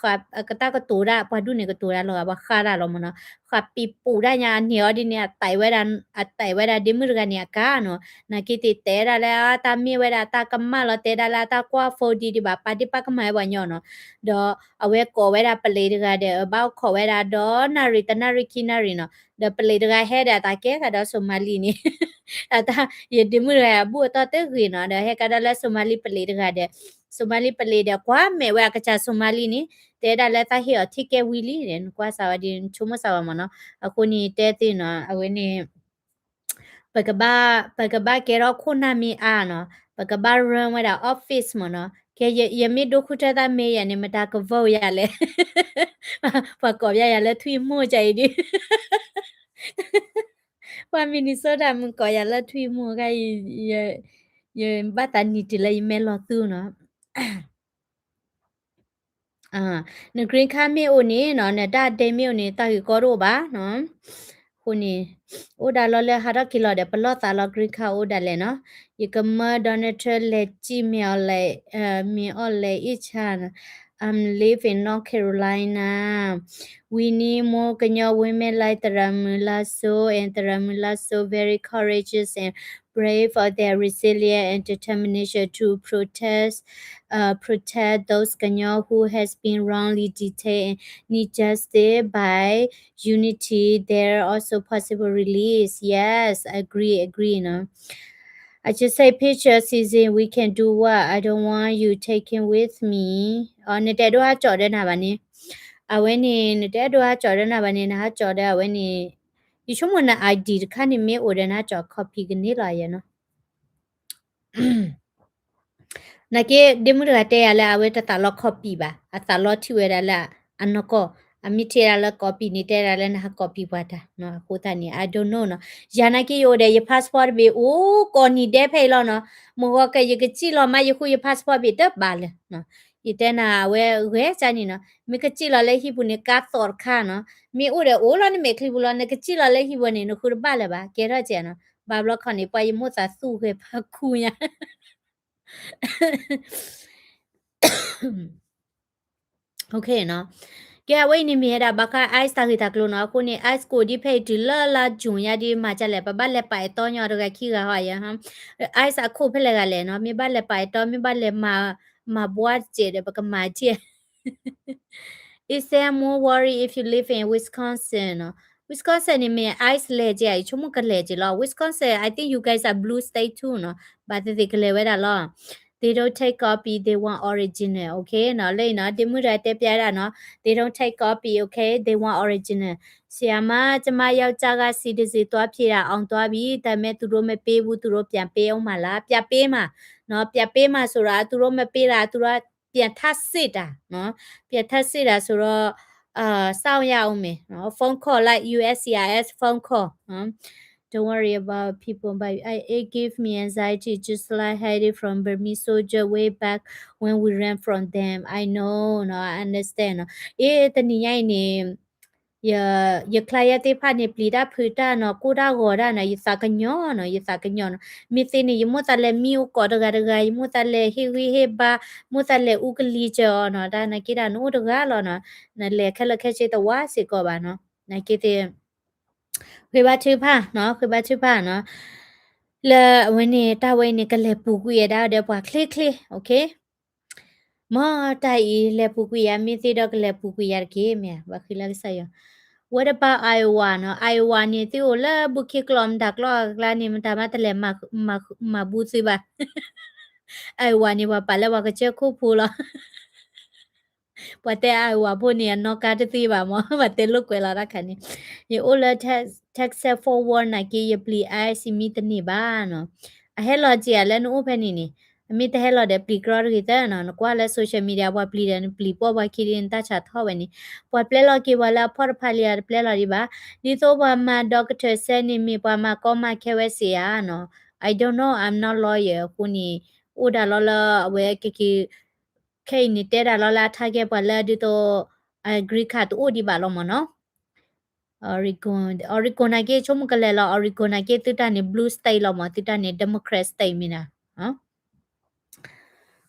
ကတိၤတၢ် ပှၤဒူၣ်န့ၣ်ကတိၤတၢ်လီၤဂာ် ပှၤဃါတၢ်လီၤမ့ၢ်နီၤ, ဃးပံၤပူၤတၢ်ညါ အန့ၢ်အီၤဒ်န့ၣ် အတဲဝဲဒၣ် အတဲဝဲဒၣ်ဒ့မုၣ်တဂၤန့ၣ်အကါနီၤ, နာ်က့သ့ၣ်တဲဒၣ်လၢတၢ်မ့ၢ်ဝဲဒၣ်တၢ်ကမၣ်လီၤ တဲဒၣ်လၢတၢ်ကွၢ်ဖိဒံးဒံးဘၣ် ပာ်ဒ့ၣ်ပာ်ကမၣ်ဝဲပှၤညီနီၤ, ဒီးအဝဲကိးဝဲဒၣ်ပလံးတဂၤဒီး ဘၣ်အိၣ်ခိးဝဲဒၣ် ဒီးနၣ်ရံၣ်တနၣ်ရံၣ်ခံနၣ်ရံၣ်နီၤ, ဒီးပလံးတဂၤဟဲဒီးအတၢ်ကဲကဒီးစိၤမါလံန့ၣ် အတၢ် ယဒ့မုၣ်တဂၤအဘူၣ်အတီၢ်တဂ့ၤနီၤ, ဒီးဟဲကဒီးလၢစိၤမါလံပလံးတဂၤဒီး စိၤမါလံပလံးဒီး ကွၢ်မဲာ်ဝဲအကစၢ်စိၤမါလံန့ၣ် တဲဒၣ်လၢသးဟ့ၣ်အီၤ ticket ဝံၤလံန့ၣ် နကွၢ်စၢ်ဝဲဒ် နဆိကမိၣ်စၢ်ဝဲမ့ၢ်နီၤ, အဃိန့ၣ်တဲသ့နီၤ အဝဲန့ၣ် ပကဘၣ် ပကဘၣ်ကဲထီၣ်ခိၣ်နၢ်မ့ၢ်အါနီၤ, ပကဘၣ် run ဝဲဒၣ် office မ့ၢ်နီၤ, ကဲ ယမ့ၢ်ဒိၣ်ဃုထၢတၢ်မ့ၢ်ယၤန့ၣ် မတၤက vote ယၤလဲၣ်, ပှၤကိးဘၣ်ယၤလၢထွံၣ်မိၢ်ကၢအံၤဒ် ပှၤ Minnesota မုၣ်ကိးယၤလၢထွံၣ်မိၢ်ခါအံၤ, ယဘၣ်သးနံၤတုၤလၢယမဲလီၤသူနီၤ န green card မ့ၢ်အိၣ်န့ၣ်နီၤ နတၢ်ဒဲမ့ၢ်အိၣ်န့ၣ် တၢ်ဂ့ၢ်ကီတအိၣ်ဘၣ်နီၤ, အဃိန့ၣ် အိၣ်ဒၣ်လီၤလၢဟးထီၣ်က့ၤလီၤဒီး ပလီၢ်သးလီၤ green card အိၣ်ဒၣ်လဲာ်နီၤ, ယကမၢ Donald Trump လဲၤစံၣ် မ့ၢ်အီၤလဲၤ မ့ၢ်အီၤလဲၤ အ့ၣ်ဆၣ် I'm live in North Carolina. We need more ကညီ women like သရၣ်မုၣ်လါစိ and သရၣ်မုၣ်လါစိ very courageous and brave for their resilience and determination to protest, uh, protect those ကညီ who has been wrongly detained and need justice by unity. There also possible release. Yes, agree, agree နီၤ. I just say picture season, we can do what? I don't want you taking with me. အ နတအဲၣ်ဒိးဟးကၠီၣ်ဒီးနၤဘၣ်န့ၣ်, အဝဲန့ၣ် နတအဲၣ်ဒိးဟးကၠီၣ်ဒီးနၤဘၣ်န့ၣ် နဟးကၠီၣ်ဒီးအဝဲန့ၣ်, ယဆိကမိၣ်န ID တခါန့ၣ်မ့ၢ်အိၣ်ဒီးနဟးကၠီၣ် copy ကန့ၢ်လီၤယဲနီၤ. နာ်က့ ဒ့မုၣ်တဂၤတဲယၤလၢအဝဲတသးလီ copy ဘၣ်, အသးလီထံၣ်ဝဲဒၣ်လၢအနီၢ်ကီၢ်, အမ့ၢ်ထံၣ်ဒၣ်လၢ copy န့ၣ် တဲဒၣ်လၢနဟး copy ပှၤတၢ်နီၤ, အဃိသတးန့ၣ် I don't know နီၤ. ယၤနာ်က့ယအိၣ်ဒီးယ passport တဘ့ၣ် အိၣ်ကိးနံၤဒဲးဖဲအံၤလီၤနီၤ, မုၢ်ဂီၤကဲ ယကစံၣ်လီၤမး ယဃုယ passport တဘ့ၣ်တဘၣ်လၢၤနီၤ. ယတဲနၤအဝဲဂဲၤကန့ၣ်နီၤ, မ့ၢ်ကစံၣ်လီၤလၢဟံၣ်ပူၤန့ၣ် ကါသီးတခါနီၤ, မ့ၢ်အိၣ်ဒီးအိၣ်လီၤနမဲာ်ချံပူၤလီၤ, နကစံၣ်လီၤလၢဟံၣ်ပူၤန့ၣ် နဃုတဘၣ်လၢၤဘၣ်, ကဲထီၣ်ကဲနီၤ, ဘၣ်ဘျီခီန့ၣ် ပှၤယမိၣ်သးသူၣ်ဂဲၤဖးခူညါ OK နီၤ. ကဲ အဝဲအံၤန့ၣ်မ့ၢ်ဝဲဒၣ်ဘၣ်ဃး ICE တၢ်ဂ့ၢ်တၢ်ကျိၤနီၤ, အဃိန့ၣ် ICE ကိးဒ်ဖဲအံၤတုၤလၢလါ June ညါဒ်မၤဒ်လဲၣ်, ပဘၣ်လဲၤပာ်အဲၣ်တီညီတဂၤ ခံဂၤဟီယဲ, ICE အခိၣ်ဖဲလဲၣ်ဂၤလဲၣ်နီၤ, မ့ၢ်ဘၣ်လဲၤပာ်အဲၣ်တီ မ့ၢ်ဘၣ်လဲၤမၤ မၤဘှါတစဲးဒီး ပကမၤဒ် Is there more worry if you live in Wisconsin နီၤ? Wisconsin န့ၣ်မ့ၢ် ICE လဲၤကဲ ယဆိကမိၣ်ကလဲၤကဲလီၤ. Wisconsin, I think you guys are blue state too နီၤ, ဘၣ်သ့ၣ်သ့ၣ်ကလဲၤဝဲဒၣ်လီၤ. They don't take copy, they want original, OK နီၤ, လၢအံၤနီၤ ဒ့မုၣ်တဂၤတဲပျဲဒၣ်နီၤ, they don't take copy, OK, they want original. ဆရာမ, ကျမယောက်ျားက citizen သွားဖြည့်တာ အောင်သွားပြီ, ဒါပေမဲ့ သူတို့မပေးဘူး, သူတို့ပြန်ပေးဦးမှာလား, ပြန်ပေးမှာ, နီၤ, ပြန်ပေးမှာဆိုတာ သူတို့မပေးတာ သူတို့ ပြန်ထပ်စစ်တာ, နီၤ, ပြန်ထပ်စစ်တာဆိုတော့ စောင့်ရဦးမယ်, နီၤ, phone call လိုက်, USCIS phone call, နီၤ. Don't worry about people, but I, it give me anxiety just like hiding from Burmese soldier way back when we ran from them. I know, နီၤ, I understand နီၤ. အ့ တနံၤညါအံၤန့ၣ် ယ ယ client သ့ၣ်တဖၣ်န့ၣ် ပျံၤတၢ်ဖုးတၢ်နီၤ, ကိၢ်တၢ်ဂီၤတၢ်နီၤ, ယသးကညီၤနီၤ, ယသးကညီၤနီၤ. မ့ၢ်သ့န့ၣ် ယမိၣ်သးလဲၤမံအိၣ်ကိးတဂၤတဂၤ, ယမိၣ်သးလဲၤဟ့ၣ်ဂံၢ်ဟ့ၣ်ဘါ, မိၣ်သးလဲၤအူကလံၤစၢၤအီၤနီၤ, တၢ်နာ်က့တၢ်နအိၣ်တဂၤလီၤနီၤ, နလဲၤခဲလၢာ်ခဲဆ့သဝါစ့ၢ်ကီးဘၣ်နီၤ, နာ်က့သ့ၣ် ဃ့ဘါထုကဖၣ်နီၤ, ဃ့ဘါထုကဖၣ်နီၤ, လၢအဝဲန့ၣ် တၢ်ဝဲအံၤန့ၣ် ကလဲၤပူၤကွံာ်ဝဲဒၣ်ဒီးပှၤချ့ချ့, OK. မ်တၢ်အံၤလဲၤပူၤကွံာ်ယၤ မ့ၢ်သ့ဒီးကလဲၤပူၤကွံာ်ယၤတက့ၢ် မ့ၢ်ဧါ, ဘၣ်ဃ့လၢကစၢ်ယွၤ. What about Iowa နီၤ, Iowa န့ၣ် သုအိၣ်လၢဘူးခ့ကျိာ်မတၤကျိာ်အကျါန့ၣ် မတၤမးတလဲၤမၤဘူးသုဘၣ်. Iowa န့ၣ် ပှၤပာ်လၢပှၤကစၢၢ်ခိၣ်ဖိလီၤ. ပှၤတဲ Iowa ဖိန့ၣ် အနီၣ်ကါတသ့ဘၣ်မး, ပှၤတဲလိာ်ကွဲလီၤတၢ်ခါန့ၣ်. ယအိၣ်လၢ Texas Fort Worth နာ်က့ ယပျံၤ ICE မံတန့ၢ်ဘၣ်နီၤ. အဟဲလီၤက့ၤဧါလၢနအိၣ်ဖဲန့ၣ်န့ၣ်, အမ့ၢ်တဟဲလီၤဒီးပျံၤကြီတဂ့ၤသၢနီၤ, နကွၢ်လၢ social media ပှၤပျံၤဒီးနပျံၤပိာ်ပှၤခံဒ်နတၢ်ဆါထီၣ်ဝဲန့ၣ်, ပှၤပျဲလီၤက့ၤပှၤလၢအဖီၣ်တဖၣ်လံဧါ, တပျဲလီၤဒံးဘၣ်. ဒ်သိးပှၤမၤ doctor စဲန့ၣ်မ့ၢ်ပှၤမၤကီမၤခဲဝဲစ့ၢ်ဧါနီၤ. I don't know, I'm not lawyer အဃိန့ၣ်, အိၣ်ဒၣ်လီၤလၢအဝဲကက့ၤ ခဲအံၤန့ၣ်တဲဒၣ်လီၤလၢအ target ပှၤလၢဒ်သိး green card တအိၣ်ဒံးဘၣ်လီၤမ့ၢ်နီၤ. Oregon, Oregon နာ်က့ဆိကမိၣ်ကလဲၤလီၤ, Oregon နာ်က့သုတၢ်န့ၣ် blue state လီၤမ့ၢ်, သုတၢ်န့ၣ် Democrat state မ့ၢ်နၤ.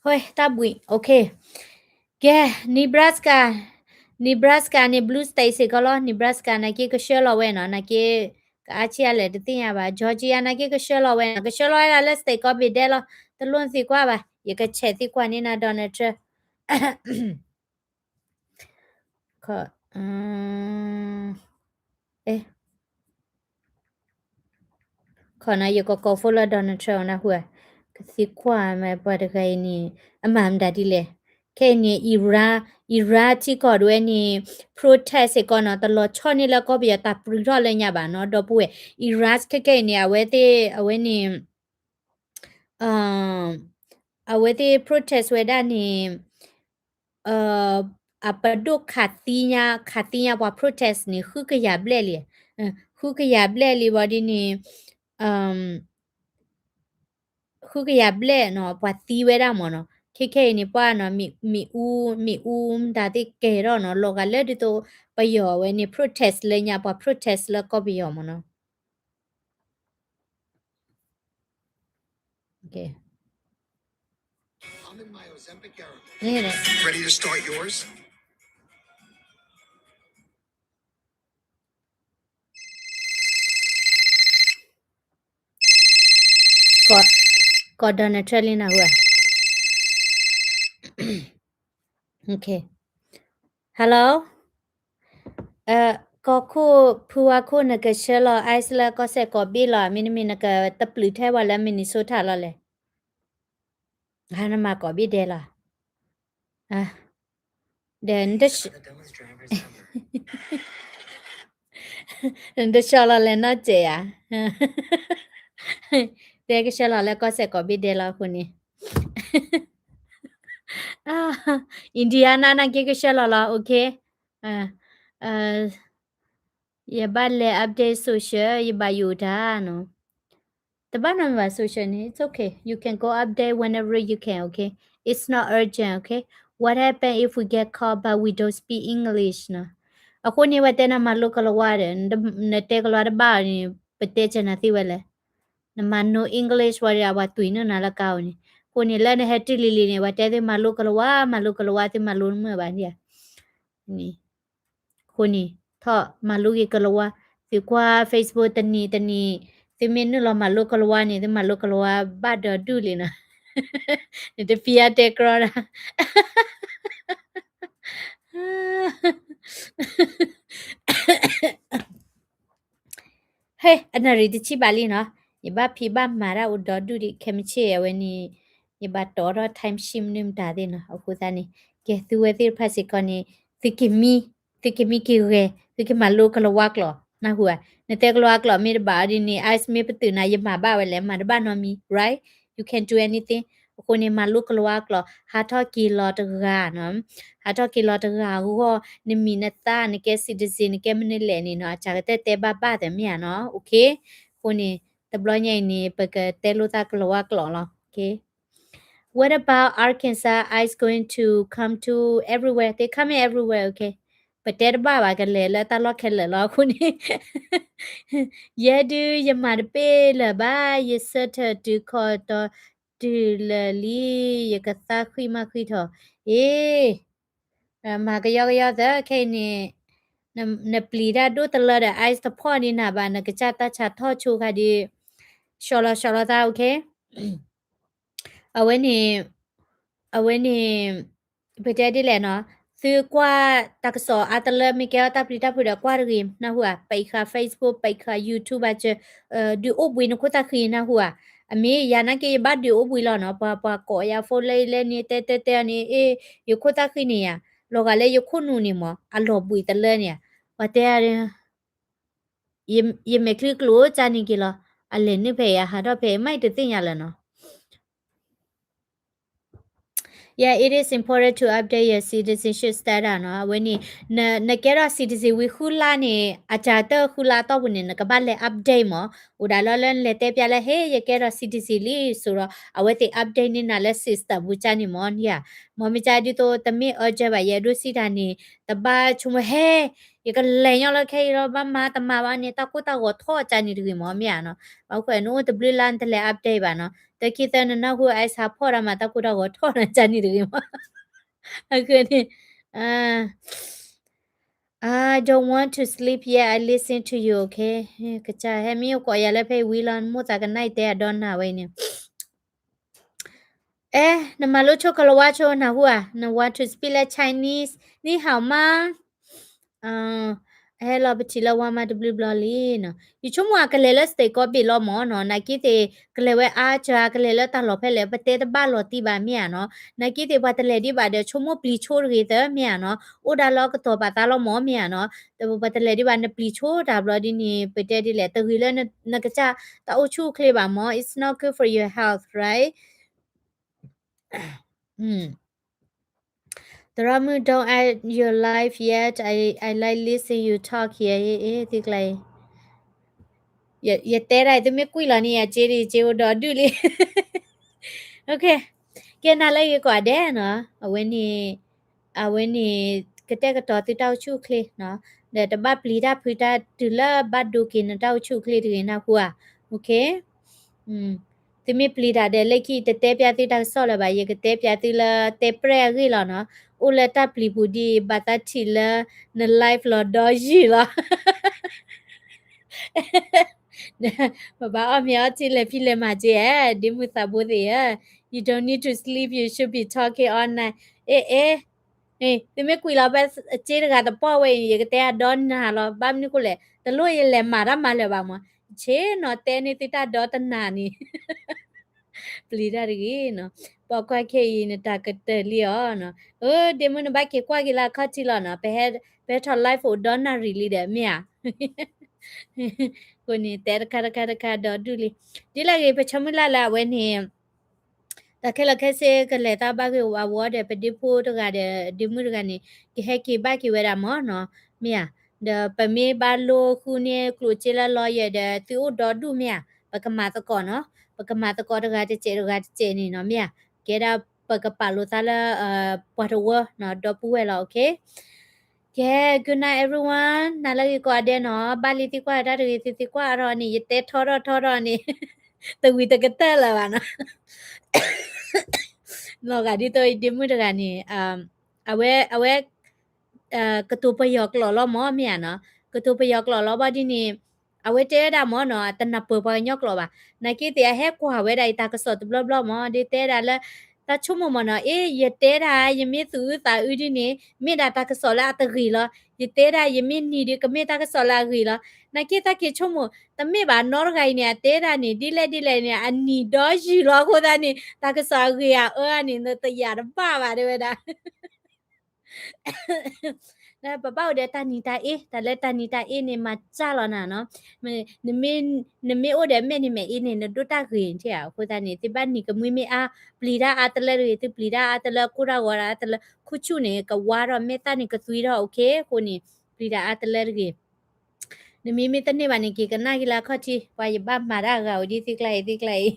တၢ်ဘှံး okay. ကဲ Nebraska, Nebraska န့ၣ် blue state စ့ၢ်ကီးလီၤ. Nebraska နာ်က့ကဆှၢလီၤဝဲနီၤ, နာ်က့ ကအါဆံးအါလဲၣ် တသ့ၣ်ညါဘၣ်. Georgia နာ်က့ကဆှၢလီၤဝဲနီၤ, ကဆှၢလီၤဝဲဒၣ်လၢ state ကိးဘ့ၣ်ဒဲးလီၤ. တလိၣ်နသံကွၢ်ဘၣ်, ယကဆဲးသံကွၢ်န့ၢ်နၤ Donald Trump. ခီ, ခီနီၤ ယကကိး phone လၢ Donald Trump နၢ်ဟူဧါ, ကသံကွၢ်မ့ၢ်ပှၤတဂၤအံၤန့ၣ် အမၤမတၤဒ်လဲၣ်. ခဲအံၤန့ၣ် Iran, Iran ထံကီၢ်ဒၣ်ဝဲန့ၣ် protest စ့ၢ်ကီးနီၤ, တလီၤဆီန့ၢ်လၢကီၢ်ပယီၤတၢ်ပြူၤထီၣ်လၢညါဘၣ်နီၤ, ဒီပုၢ်ဝဲၢ် Iran ခဲခဲအံၤန့ၣ် အဝဲသ့ၣ် အဝဲန့ၣ် အဝဲသ့ၣ် protest ဝဲဒၣ်န့ၣ် အပဒိၣ်ခးသံညါ ခးသံညါပှၤ protest န့ၣ် ဃုကယၤဘျဲၣ်လံ, ဃုကယၤဘျဲၣ်လံဝံၤဒ်န့ၣ် ဃုကယၤဘျဲၣ်နီၤ ပှၤသံဝဲဒၣ်မ့ၢ်နီၤ. ခဲခဲအံၤန့ၣ် ပှၤနီၤ မ့ၣ်အူ မ့ၣ်အူမတၤသ့ၣ်ကဲထီၣ်နီၤ လီၤဂာ်လၢဒ်သိးပယီၤဝဲန့ၣ် protest လၢညါ ပှၤ protest လၢကီၢ်ပယီၤမ့ၢ်နီၤ. Okay. Ready to start yours? ကိး Donald Trump လံနၢ်ဟူဧါ. Okay. Hello. ကီၢ်ခိၣ် ဖုဝါခိၣ် နကဆှၢလီၤ ICE လၢကီၢ်စဲၣ်ကိးဘ့ၣ်လီၤ. မ့တမ့ၢ်နကတပျုးထဲပှၤလၢ Minnesota လီၤလဲၣ်. နမၤကိးဘ့ၣ်ဒဲးလီၤ. ဒီး နတဆှၢလီၤလဲၤနီၢ်စဲးဧါ. တဲကဆှၢလီၤလၢကီၢ်စဲၣ်ကိးဘ့ၣ်ဒဲးလီၤအဃိန့ၣ် Indiana နာ်က့ကဆှၢလီၤလီၤ. Okay. ယဘၣ်လဲၤ update social ယဘၣ်ယိၣ်တၢ်နီၤ. တဘၣ်နီတမံၤဘၣ် social န့ၣ် it's okay, you can go update whenever you can, okay? It's not urgent, okay? What happen if we get caught but we don't speak English နီၤ. အဃိန့ၣ် ဝဲတဲနၤမၤလိကလၤဝါဒီး နတဲကလၤဝါတဘၣ်န့ၣ် ပတဲကနၤသ့ဝဲလဲၣ်. နမၤ no English ဝံၤဒီး အဝဲတွံၢ်န့ၢ်နၤလၢကါအိၣ်န့ၣ်. အဃိန့ၣ်လၢနဟဲတုၤလံၤလံၤန့ၣ် ဝဲတဲသုမၤလိကလၤဝါ မၤလိကလၤဝါ သုမၤလိနမုာ်ဘၣ်န့ၣ်. အဃိန့ၣ် ထီၣ်မၤလိက့ၤကလၤဝါ, သုကွၢ် Facebook တနံၤတနံၤ, သုမ့ၢ်နုာ်လီၤမၤလိကလၤဝါန့ၣ် သုမၤလိကလၤဝါဘၣ်ဒီဒူၣ်လံနီၤ. နတဖံးအါတဲကြီဒၣ်. ဟဲ အနၣ်ရံၣ်တဆံဘၣ်လံနီၤ, ယဘၣ်ဖံးဘၣ်မၤတၢ်အိၣ်ဒီဒူၣ်ဒံး ခဲမုၢ်ဆ့ၣ်အဝဲန့ၣ်, ယဘၣ်တီထီၣ် time sheet မနုၤမတၤသ့ၣ်နီၤ, အဃိသတးန့ၣ် ကဲသုဝဲသ့ၣ်တဖၣ်စ့ၢ်ကီးန့ၣ် သုကမံ, သုကမံက့ၤဂဲၤ, သုကမၤလိကလၤဝါကျိာ် နၢ်ဟူဧါ, နတဲကလၤဝါကျိာ်မ့ၢ်တဘၣ်ဒ်န့ၣ် ICE မ့ၢ်ပတုာ်နၤ ယမၤဘၣ်ဝဲလဲၣ်, မၤတဘၣ်နီတမံၤ, right? You can do anything. အဃိန့ၣ် မၤလိကလၤဝါကျိာ်, ဟးထီၣ်က့ၤလီၤတဂၤနီၤ, ဟးထီၣ်က့ၤလီၤတဂၤအဂီၢ်, နမံၤနသၣ် နကဲ citizen နကဲမနုၤလဲၣ်န့ၣ်နီၤ, အစှၤကတၢၢ်တဲဘၣ်ဘၣ်သ့ၣ်မ့ၢ်ဧါနီၤ, okay? အဃိန့ၣ် တဘျီညါအံၤန့ၣ် ပကတဲလိာ်သးကလၤဝါကျိာ်လီၤ, okay? What about Arkansas? ICE going to come to everywhere. They coming everywhere, okay? ပတဲတဘၣ်ဘၣ် ကလဲၤလၢတၢ်လီၢ်ခဲလၢာ်လီၤ အဃိန့ၣ်, ယဲဒုးယမၤတပ့ၢ်လၢၤဘၣ်, ယဆၢထၢၣ်တုၤခီၣ်တီၤတုၤလၢာ်လံ, ယကသါဃံမးဃံထီၣ်, အ့ မၤကယီကယီသၢ ခဲအံၤန့ၣ်, နပျံၤတၢ်ဒိၣ်တလၢဒီး ICE တဖီၣ်န့ၢ်နၤဘၣ်, နကစၢ်တၢ်ဆါထီၣ်ဆိခါဒီး, ဆှီလီၤဆှီလီၤသး okay? အဝဲန့ၣ်, အဝဲန့ၣ်, ပတဲဒ်လဲၣ်နီၤ, သုကွၢ်တၢ်ကစီၣ်အါတလၢ မ့ၢ်ကဲထီၣ်တၢ်ပျံၤတၢ်ဖုးဒီးကွၢ်တဂ့ၤ နၢ်ဟူဧါ, ပိတ်ခါ Facebook, ပိတ်ခါ YouTube ဘၣ်စၢၤ, ဒုးအိၣ်ဘှံးနခိၣ်သၣ်ဃံ နၢ်ဟူဧါ, အမ့ၢ်ယၤနာ်က့ ယဘၣ်ဒုးအိၣ်ဘှံးလီၤနီၤ, ပှၤ ပှၤကိးယၤ phone လၢလၢန့ၣ် တဲတဲတဲန့ၣ် အ့ ယခိၣ်သၣ်ဃံန့ၣ်ယၤ, လီၤဂာ်လၢယခိၣ်နူာ်န့ၣ်မး အလီၤဘှံးတလၢန့ၣ်ဧါ, ပှၤတဲ ယမဲာ်ချံကျိၣ်ကၢ်န့ၣ်က့ၤလီၤ, အလဲၤနုာ်ဖဲအံၤ အဟးထီၣ်ဖဲအံၤ မ့ၢ်တသ့ၣ်ညါလၢၤနီၤ. Yeah, it is important to update your citizenship status နီၤ, အဝဲန့ၣ်, နကဲထီၣ် citizen ဝံၤဃုလါန့ၣ် အစှၤကတၢၢ်ဃုလါအတီၢ်ပူၤန့ၣ် နကဘၣ်လဲၤ update မး, အိၣ်ဒၣ်လၢလၢနလဲၤတဲပျးလၢ ဟ့ ယကဲထီၣ် citizen လံ စိၤဒီး အဝဲသ့ၣ် update န့ၢ်နၤလၢ system ပူၤကၢ်န့ၣ်မး, မ့မ့ၢ်ကၢ်ဒ်သိးတမ့ၢ် urgent ဘၣ် ယအဲၣ်ဒိးစံးတၢ်န့ၣ်, တဘၣ်ဆိကမိၣ်ဟဲ, ယကလဲၤညီလၢခဲအံၤလီၤ ဘၣ်မၤတမၤဘၣ်န့ၣ် တၢ်ကိၢ်တၢ်ဂီၤထီၣ်ကၢ်န့ၣ်တဂ့ၤမး မ့ၢ်ဧါနီၤ, ဘၣ်ဃိနအိၣ်တဘျုးလါနတလဲၤ update ဘၣ်နီၤ, တခံသၢနနၢ်ဟူ ice ဟးဖီၣ်တၢ်မၤတၢ်ကိၢ်တၢ်ဂီၤထီၣ်နၤကန့ၣ်တဂ့ၤမး, အဃိန့ၣ် I don't want to sleep yet, I listen to you, okay? ကစၢ်ဟဲမ့ၢ်အိၣ်ကိးယၤလၢဖဲအံၤဝံၤလီၤ နမိၢ်သးကနၣ်အံၤတဲအဒီနၤဝဲအံၤန့ၣ် အဲ နမၤလိဆိကလၤဝါဆိနၢ်ဟူဧါ, န want to speak လၢ Chinese, နံၣ်ဟးမး ဟဲလီၤပထံၣ်လၢဝါမးတဘျုးဘျီလံနီၤ, ယဆိကမိၣ်အကလဲၤလၢ state ကီးဘ့ၣ်လီၤမၢ်နီၤ, နာ်က့သ့ၣ် ကလဲၤဝဲအါစှၤ ကလဲၤလၢတၢ်လီၢ်ဖဲလဲၣ် ပတဲတဘၣ်လီၤတံၢ်ဘၣ်မ့ၢ်ဧါနီၤ, နာ်က့သ့ၣ်ပှၤတလဲၤဒံးဘၣ်ဒီးဆိကမိၣ်ပျံၤဆိတဂ့ၤသၢမ့ၢ်ဧါနီၤ, အိၣ်ဒၣ်လီၤကတီၤပာ်သးလီၤမၢ်မ့ၢ်ဧါနီၤ, ပှၤတလဲၤဒံးဘၣ်နပျံၤဆိတၢ်ဘျီဒ်န့ၣ် ပတဲဒ်လဲၣ် တဂ့ၤလၢနကစၢ်တၢ်အိၣ်ဆူၣ်အိၣ်ချ့ဘၣ်မၢ်, it's not good for your health, right? သရၣ်မုၣ် don't end your life yet, I I like listen you talk here, သုကျါအံၤ ယတဲဒၣ် သုမ့ၢ်ကွံာ်လီၤန့ၣ် ယစ့ဒီးစ့အိၣ်ဒီးဒုၣ်လံ, ကဲနၤလၢဂ့ၤကိးဂၤဒဲးနီၤ, အဝဲန့ၣ် အဝဲန့ၣ် ကတဲာ်ကတီၤသုတၢ်အိၣ်ဆူၣ်အိၣ်ချ့နီၤ, ဒီးတဘၣ်ပျံၤတၢ်ဖုးတၢ်တုၤလၢဘၣ်ဒိက့ၤနတၢ်အိၣ်ဆူၣ်အိၣ်ချ့တဂ့ၤနၢ်ဟူဧါ, okay? သုမ့ၢ်ပျံၤတၢ်ဒီးလၢခံ တတဲပျးသုတၢ်ကစီၣ်လၢၤဘၣ်, ယကတဲပျးသုလၢတဲပြဲၣ်အဂ့ၢ်လီၤနီၤ, အိၣ်လၢတၢ်ပျံၤပူၤဒ်အံၤ ဘၣ်သးထံၣ်လၢန life လီၤဒီယုၢ်လီၤ ပဘၣ်အီၣ်မ့ၤအီထံလဲၤဖံးလဲၤမၤက့ၤဧါ, ဒ့မုၣ်သးဘိသ့ၣ်ဧၢ, you don't need to sleep, you should be talking all night, အဲ အဲ သုမ့ၢ်ကွံာ်လီၤဖဲစ့တဂၤသပှၢ်ဝဲအံၤ ယကတဲအဒီနၤလီၤ, ဘၣ်မနုၤဃိလဲၣ် တလိၣ်ယလဲၤမၤတၢ်မၤလၢၤဘၣ်မး, ဆ့ၣ်နီၤတဲန့ၢ်သုတၢ်ဒီတနၤန့ၣ် ပျံၤတၢ်တဂ့ၤနီၤ, ပိာ်ခွါခဲအံၤနတၢ်ကတၢၢ်လံအီၤနီၤ, အၢ ဒ့မုၣ်နဘၣ်က့ၤကွၢ်က့ၤလၢအခီၣ်ထံးလီၤနီၤ, ပဟဲ ပဟဲထီၣ် live အိၣ်ဒီနၣ်ရံၣ်လံဒီးမ့ၢ်ဧါ, အဃိန့ၣ် တဲတခါတခါတခါဒီဒူၣ်လံ, ဒ်လဲၣ်ဂ့ၤ ပဆၢမုၢ်လၢ်လၢအဝဲန့ၣ် တၢ်ခဲလၢာ်ခဲဆ့ကလဲၤသးဘၣ်ဂ့ၤဝဲဒီး ပဒ့ဖိတဂၤဒီးဒ့မုၣ်တဂၤန့ၣ် ကဟဲက့ၤဘၣ်က့ၤဝဲဒၣ်မၢ်နီၤ, မ့ၢ်ဧါ, ဒီးပမ့ၢ်ဘၣ်လိဃုန့ၢ်ကျိၣ်စ့လၢ lawyer ဒီးသုအိၣ်ဒီဒူၣ်မ့ၢ်ဧါ, ပကမၤသကိးနီၤ, ပကမၤသကိးတဂၤတစဲးတဂၤတစဲးန့ၣ်နီၤ မ့ၢ်ဧါ, ကဲဒၣ်ပကပာ်လိာ်သးလၢ ပှၤတဝၢနီၤ ဒီပုၢ်ဝဲၢ်လီၤ, okay? ကဲ good night everyone, နၤလၢဂ့ၤကိးဂၤဒဲးနီၤ, ဘၣ်လံသုကွၢ်တၢ်တဂ့ၤ သုသံကွၢ်အါထီၣ်န့ၣ် ယတဲထီထီၣ်ထီထီၣ်န့ၣ် တဝံၤတကတၢၢ်လၢၤဘၣ်နီၤ, လီၤဂာ်ဒ်သိးအံၤဒ့မုၣ်တဂၤန့ၣ် အဝဲ အဝဲ ကတိၤပယီၤကျိာ်လီၤမၢ် မ့ၢ်ဧါနီၤ, ကတိၤပယီၤကျိာ်လီၤဘၣ်ဒ်န့ၣ် အဝဲတဲဝဲဒၣ်မၢ်နီၤ တနၢ်ပၢၢ်ပှၤကညီကျိာ်ဘၣ်, နာ်က့သ့ၣ်အဟဲကွၢ်ဝဲဒၣ်အံၤတၢ်ကစီၣ်တဘျီဘျီမၢ် ဒ်တဲဒၣ်လၢ တၢ်ဆိကမိၣ်မၢ်နီၤ အ့ ယတဲဒၣ် ယမ့ၢ်သူၣ်အုးသးအုးဒ်န့ၣ် မ့ၢ်ဒၣ်တၢ်ကစီၣ်လၢအတဂ့ၤလီၤ, ယတဲဒၣ် ယမ့ၢ်နံၤဒီးကမ့ၢ်တၢ်ကစီၣ်လၢအဂ့ၤလီၤ, နာ်က့သးက့ၤဆိကမိၣ် တမ့ၢ်ဘၣ်နီတဂၤအံၤန့ၣ် အတဲဒၣ်န့ၣ် ဒ်လဲၣ်ဒ်လဲၣ်န့ၣ် အနံၤဒီယုၢ်လီၤအဃိသတးန့ၣ် တၢ်ကစီၣ်အဂ့ၤအအၢန့ၣ် နတယာ်တဘၣ်ဘၣ်တဲဝဲဒၣ် ပဘၣ်အိၣ်ဒီးတၢ်နံၤတၢ်အ့, တၢ်လၢတၢ်နံၤတၢ်အ့န့ၣ် မၤစၢ်လီၤနၤနီၤ, နမ့ၢ်အိၣ်ဒီးမဲာ်န့ၣ်မဲာ်အ့န့ၣ် နဒိၣ်တၢ်ဂ့ၤထဲဧါ, အဃိသတးန့ၣ် သုဘၣ်နံၤကမှံမ့ၢ်အါ, ပျံၤတၢ်အါတလၢတဂ့ၤ, သုပျံၤတၢ်အါတလၢ ကိၢ်တၢ်ဂီၤတၢ်အါတလၢ ခူၣ်ဆူၣ်န့ၣ် ကဝါထီၣ် မဲာ်သၣ်န့ၣ်ကသွံထီၣ်, okay, အဃိန့ၣ် ပျံၤတၢ်အါတလၢတဂ့ၤ နမ့မ့ၢ်တန့ၢ်ဘၣ်န့ၣ် က့ၤကနၣ်က့ၤလၢအခီၣ်ထံး, ပှၤယဘၣ်မၤတၢ်အဂၤအိၣ်ဒ်သုကျါအံၤ သုကျါအံ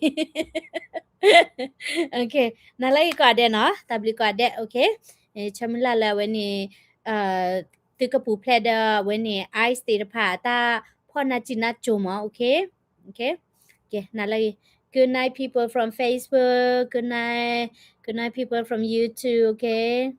ၤ, okay, နၤလၢအံၤကိးဂၤဒဲးနီၤ, တၢ်ဘျုးကိးဂၤဒဲး, okay, ဆၢမုၢ်လၢ်လၢအဝဲန့ၣ် သုကပူၤဖျဲးဒီးအဝဲန့ၣ် ice သ့ၣ်တဖၣ်အတၢ်ဖီၣ်နၢ်စံၣ်နၢ်စိၤမး, okay, okay, နၤလၢအံၤ, good night people from Facebook, good night, good night people from YouTube, okay.